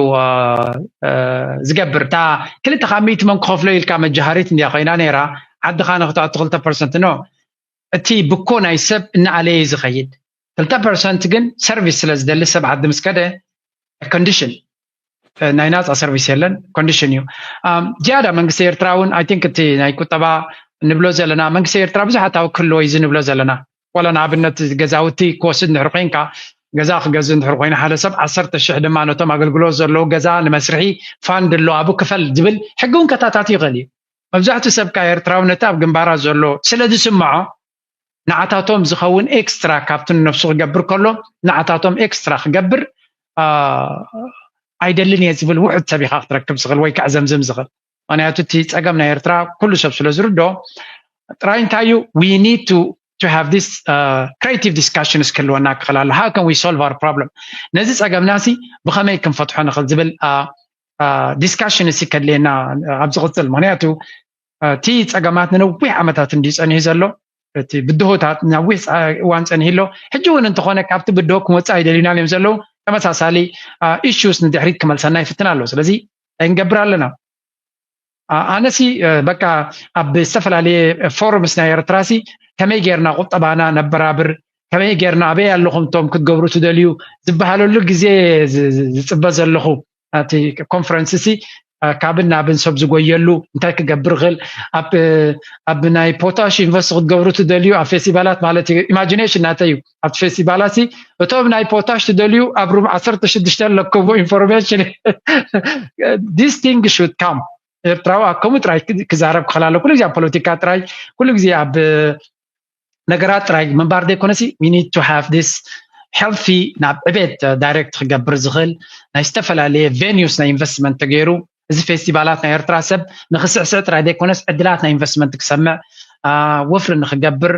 ዝገብር። እታ ክልተ ካብ ሚእቲ መን ክኸፍሎ ኢልካ መጃሃሪት እንድያ ኮይና ነይራ። ዓድኻ ንክትኣቱ ክልተ ፐርሰንት no፣ እቲ ብኮ ናይ ሰብ እናኣለየ እዩ ዝኸይድ። ክልተ ፐርሰንት ግን ሰርቪስ ስለ ዝደሊ ሰብ ዓዲ ምስ ከደ ኮንዲሽን ናይ ናፃ ሰርቪስ የለን፣ ኮንዲሽን እዩ። ዝያዳ መንግስቲ ኤርትራ እውን I think እቲ ናይ ቁጠባ ንብሎ ዘለና መንግስቲ ኤርትራ ብዙሕ ኣታዊ ክህልዎ እዩ ንብሎ ዘለና። ዋላ ንኣብነት ገዛውቲ ክወስድ እንድሕር ኮይንካ፣ ገዛ ክገዝእ እንድሕር ኮይኑ ሓደ ሰብ ዓሰርተ ሽሕ ድማ ነቶም ኣገልግሎት ዘለዎ ገዛ ንመስርሒ ፋንድ ኣሎ ኣብኡ ክፈል ዝብል ሕጊ እውን ከታታት ይኽእል እዩ። መብዛሕትኡ ሰብ ከኣ ኤርትራዊ ነቲ ኣብ ግንባራት ዘሎ ስለ ዝስምዖ ንዓታቶም ዝኸውን ኤክስትራ ካብቲ ንነብሱ ክገብር ከሎ ንዓታቶም ኤክስትራ ክገብር ኣይደልን እየ ዝብል ውሑድ ሰብ ኢኻ ክትረክብ ዝኽእል ወይ ከዕዘምዝም ዝኽእል። ምክንያቱ እቲ ጸገም ናይ ኤርትራ ኩሉ ሰብ ስለ ዝርዶ ጥራይ እንታይ እዩ we need to to have this creative discussions ክህልወና ክኽእል ኣሎ። How can we solve our problem? ነዚ ጸገምና ሲ ብኸመይ ክንፈትሖ ንኽእል ዝብል ዲስካሽን ሲ ከድልየና ኣብ ዝቕጽል። ምክንያቱ እቲ ጸገማት ንነዊሕ ዓመታት እንድዩ ጸኒሑ ዘሎ። እቲ ብድሆታት ነዊሕ እዋን ጸኒሑ ኣሎ። ሕጂ እውን እንተኾነ ካብቲ ብድሆ ክመጽእ ኣይደልዩናን እዮም ዘለዉ። ተመሳሳሊ ኢሹስ ንድሕሪት ክመልሰና ይፍትን ኣሎ። ስለዚ እንታይ ንገብር ኣለና? ኣነሲ በቃ ኣብ ዝተፈላለየ ፎርምስ ናይ ኤርትራሲ ከመይ ጌርና ቁጠባና ነበራብር፣ ከመይ ጌርና ኣበይ ኣለኹም እቶም ክትገብሩ ትደልዩ ዝበሃለሉ ግዜ ዝጽበ ዘለኹ። እቲ ኮንፈረንስ ሲ ካብን ናብን ሰብ ዝጎየሉ እንታይ ክገብር ይኽእል? ኣብ ናይ ፖታሽ ኢንቨስት ክትገብሩ ትደልዩ ኣብ ፌስቲቫላት ማለት እዩ። ኢማጂኔሽን ናተይ እዩ። ኣብቲ ፌስቲቫላት ሲ እቶም ናይ ፖታሽ ትደልዩ ኣብ ሩም ዓሰርተ ሽዱሽተ ኣለኩም ኢንፎርሜሽን this thing should come። ኤርትራዊ ኣብ ከምኡ ጥራይ ክዛረብ ክኽእል ኣሎ። ኩሉ ግዜ ኣብ ፖለቲካ ጥራይ፣ ኩሉ ግዜ ኣብ ነገራት ጥራይ ምንባር ዘይኮነሲ we need to have this healthy ናብ ዕቤት ዳይሬክት ክገብር ዝኽእል ናይ ዝተፈላለየ ቬኒዩስ ናይ ኢንቨስትመንት ተገይሩ እዚ ፌስቲቫላት ናይ ኤርትራ ሰብ ንክስዕስዕ ጥራይ ዘይኮነስ ዕድላት ናይ ኢንቨስትመንት ክሰምዕ ወፍሪ ንክገብር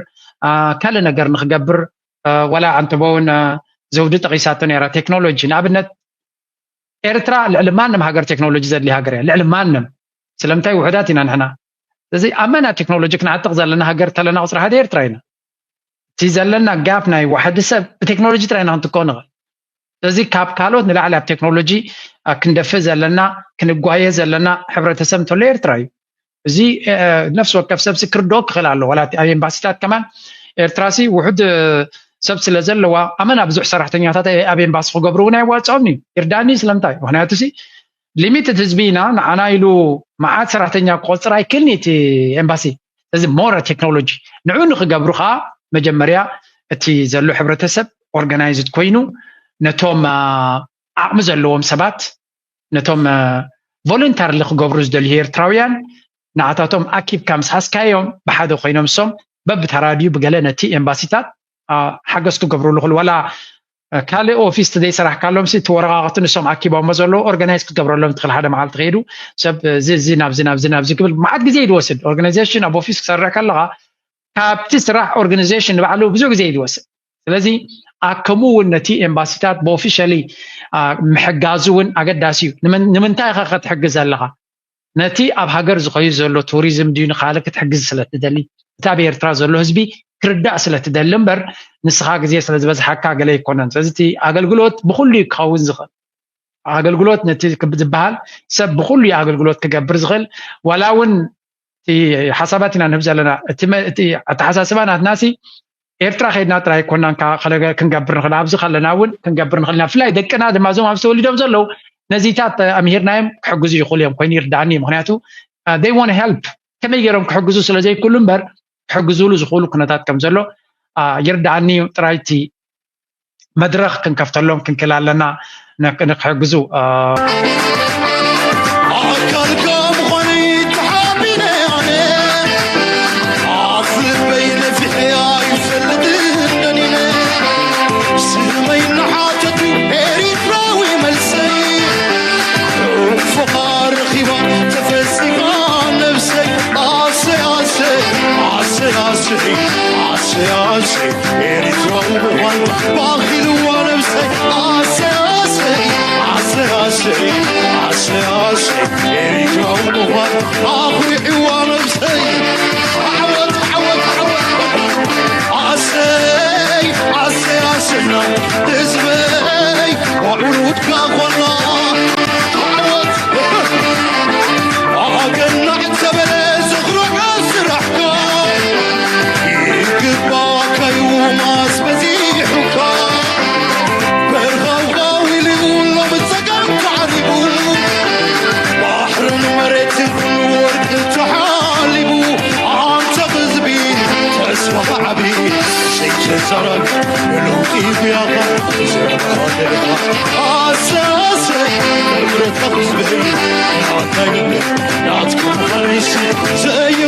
ካልእ ነገር ንክገብር ዋላ ኣንተቦውን ዘውዲ ጠቂሳቶ ነራ ቴክኖሎጂ ንኣብነት ኤርትራ ልዕሊ ማንም ሃገር ቴክኖሎጂ ዘድልያ ሃገር እያ። ልዕሊ ማንም ስለምንታይ ውሑዳት ኢና ንሕና። እዚ ኣመና ቴክኖሎጂ ክንዓጥቕ ዘለና ሃገር ተለና ቁፅሪ ሓደ ኤርትራ ኢና። እቲ ዘለና ጋፕ ናይ ዋሕዲ ሰብ ብቴክኖሎጂ ጥራይ ኢና ክንትኮ ንኽእል። ስለዚ ካብ ካልኦት ንላዕሊ ኣብ ቴክኖሎጂ ክንደፍእ ዘለና ክንጓየ ዘለና ሕብረተሰብ እንተሎ ኤርትራ እዩ። እዚ ነፍሲ ወከፍ ሰብሲ ክርድኦ ክኽእል ኣሎ። ዋላ ኣብ ኤምባሲታት ከማን ኤርትራሲ ውሑድ ሰብ ስለ ዘለዋ ኣመና ብዙሕ ሰራሕተኛታት ኣብ ኤምባሲ ክገብሩ እውን ኣይዋፅኦም እዩ። ይርዳእኒ ስለምንታይ? ምክንያቱ ሲ ሊሚትድ ህዝቢ ኢና። ንዓና ኢሉ መዓት ሰራሕተኛ ክቆፅር ኣይክእልን እቲ ኤምባሲ። ስለዚ ሞረ ቴክኖሎጂ ንዑ ንክገብሩ ከዓ መጀመርያ እቲ ዘሎ ሕብረተሰብ ኦርጋናይዝድ ኮይኑ ነቶም ዓቕሚ ዘለዎም ሰባት ነቶም ቮለንታርሊ ክገብሩ ዝደልዩ ኤርትራውያን ንዓታቶም ኣኪብካ ምስ ሓዝካዮም ብሓደ ኮይኖም እሶም በብተራድዩ ብገለ ነቲ ኤምባሲታት ሓገዝ ክገብሩሉ ክል ዋላ ካልእ ኦፊስ ዘይሰራሕካሎም እቲ ወረቃቅቲ ንሶም ኣኪቦሞ ዘለዉ ኦርጋናይዝ ክትገብረሎም ትኽእል ሓደ መዓልቲ ከይዱ ሰብ እዚ ናብዚ ናብዚ ናብዚ ክብል መዓት ግዜ እዩ ዝወስድ። ኦርጋናይዜሽን ኣብ ኦፊስ ክሰርሕ ከለካ ካብቲ ስራሕ ኦርጋናይዜሽን ንባዕሉ ብዙሕ ግዜ እዩ ዝወስድ። ስለዚ ኣከሙ እውን ነቲ ኤምባሲታት ብኦፊሻሊ ምሕጋዙ እውን ኣገዳሲ እዩ። ንምንታይ ኢኻ ክትሕግዝ ኣለኻ? ነቲ ኣብ ሃገር ዝኸዩ ዘሎ ቱሪዝም ድዩ ንካልእ ክትሕግዝ ስለ ትደሊ፣ እቲ ኣብ ኤርትራ ዘሎ ህዝቢ ክርዳእ ስለ ትደሊ እምበር ንስኻ ግዜ ስለ ዝበዝሓካ ገለ ኣይኮነን። ስለዚ እቲ ኣገልግሎት ብኹሉ እዩ ክኸውን ዝኽእል። ኣገልግሎት ነቲ ዝበሃል ሰብ ብኹሉ እዩ ኣገልግሎት ክገብር ዝኽእል። ዋላ እውን እቲ ሓሳባት ኢና ንህብ ዘለና። እቲ ኣተሓሳስባ ናትናሲ ኤርትራ ከይድና ጥራይ ኣይኮናን ክንገብር ንኽእል፣ ኣብዚ ከለና እውን ክንገብር ንኽእል ኢና። ብፍላይ ደቅና ድማ እዞም ኣብዚ ተወሊዶም ዘለዉ ነዚታት ኣምሂርናዮም ክሕግዙ ይኽእሉ እዮም ኮይኑ ይርዳእኒ። ምክንያቱ they want help ከመይ ገይሮም ክሕግዙ ስለ ዘይክእሉ እምበር ክሕግዙሉ ዝኽእሉ ኩነታት ከም ዘሎ ይርዳእኒ እዩ። ጥራይ እቲ መድረኽ ክንከፍተሎም ክንክእል ኣለና ንክሕግዙ። ኣካልካ ምዃነይ ተሓቢነ ኣነ ኣፍልበይ ነፊሐ ኣይፈልጥን ደኒነ ስመይ እናሓተቱ ኤሪትራዊ መልሰይ ፈቓር ረኺባ ተፈሲኻ ነብሰይ ኣሰይ ኣሰይ ኣሰይ ኣሰይ ኣሰይ ኣሰይ ኤሪትራዊ ምዃን ባኺልዋ ነብሰይ ኣሰይ ኣሰይ ኣሰይ ኣሰይ ኣሰይ ኣሰይ ኣሰይ ኤሪትራዊ ምዃን ኣኹሪዕዋ ነብሰይ ወርቂ ተሓሊቡ ኣንተ ህዝቢ ተስፋ ዓቢ ዘይተዛረብ ለውጢ ጉያኻ ዘረባደልኻ ኣሰሰ ክብረታ ህዝበይ ናታይ ልበይ ናትኩም ሓሪሲ ዘይ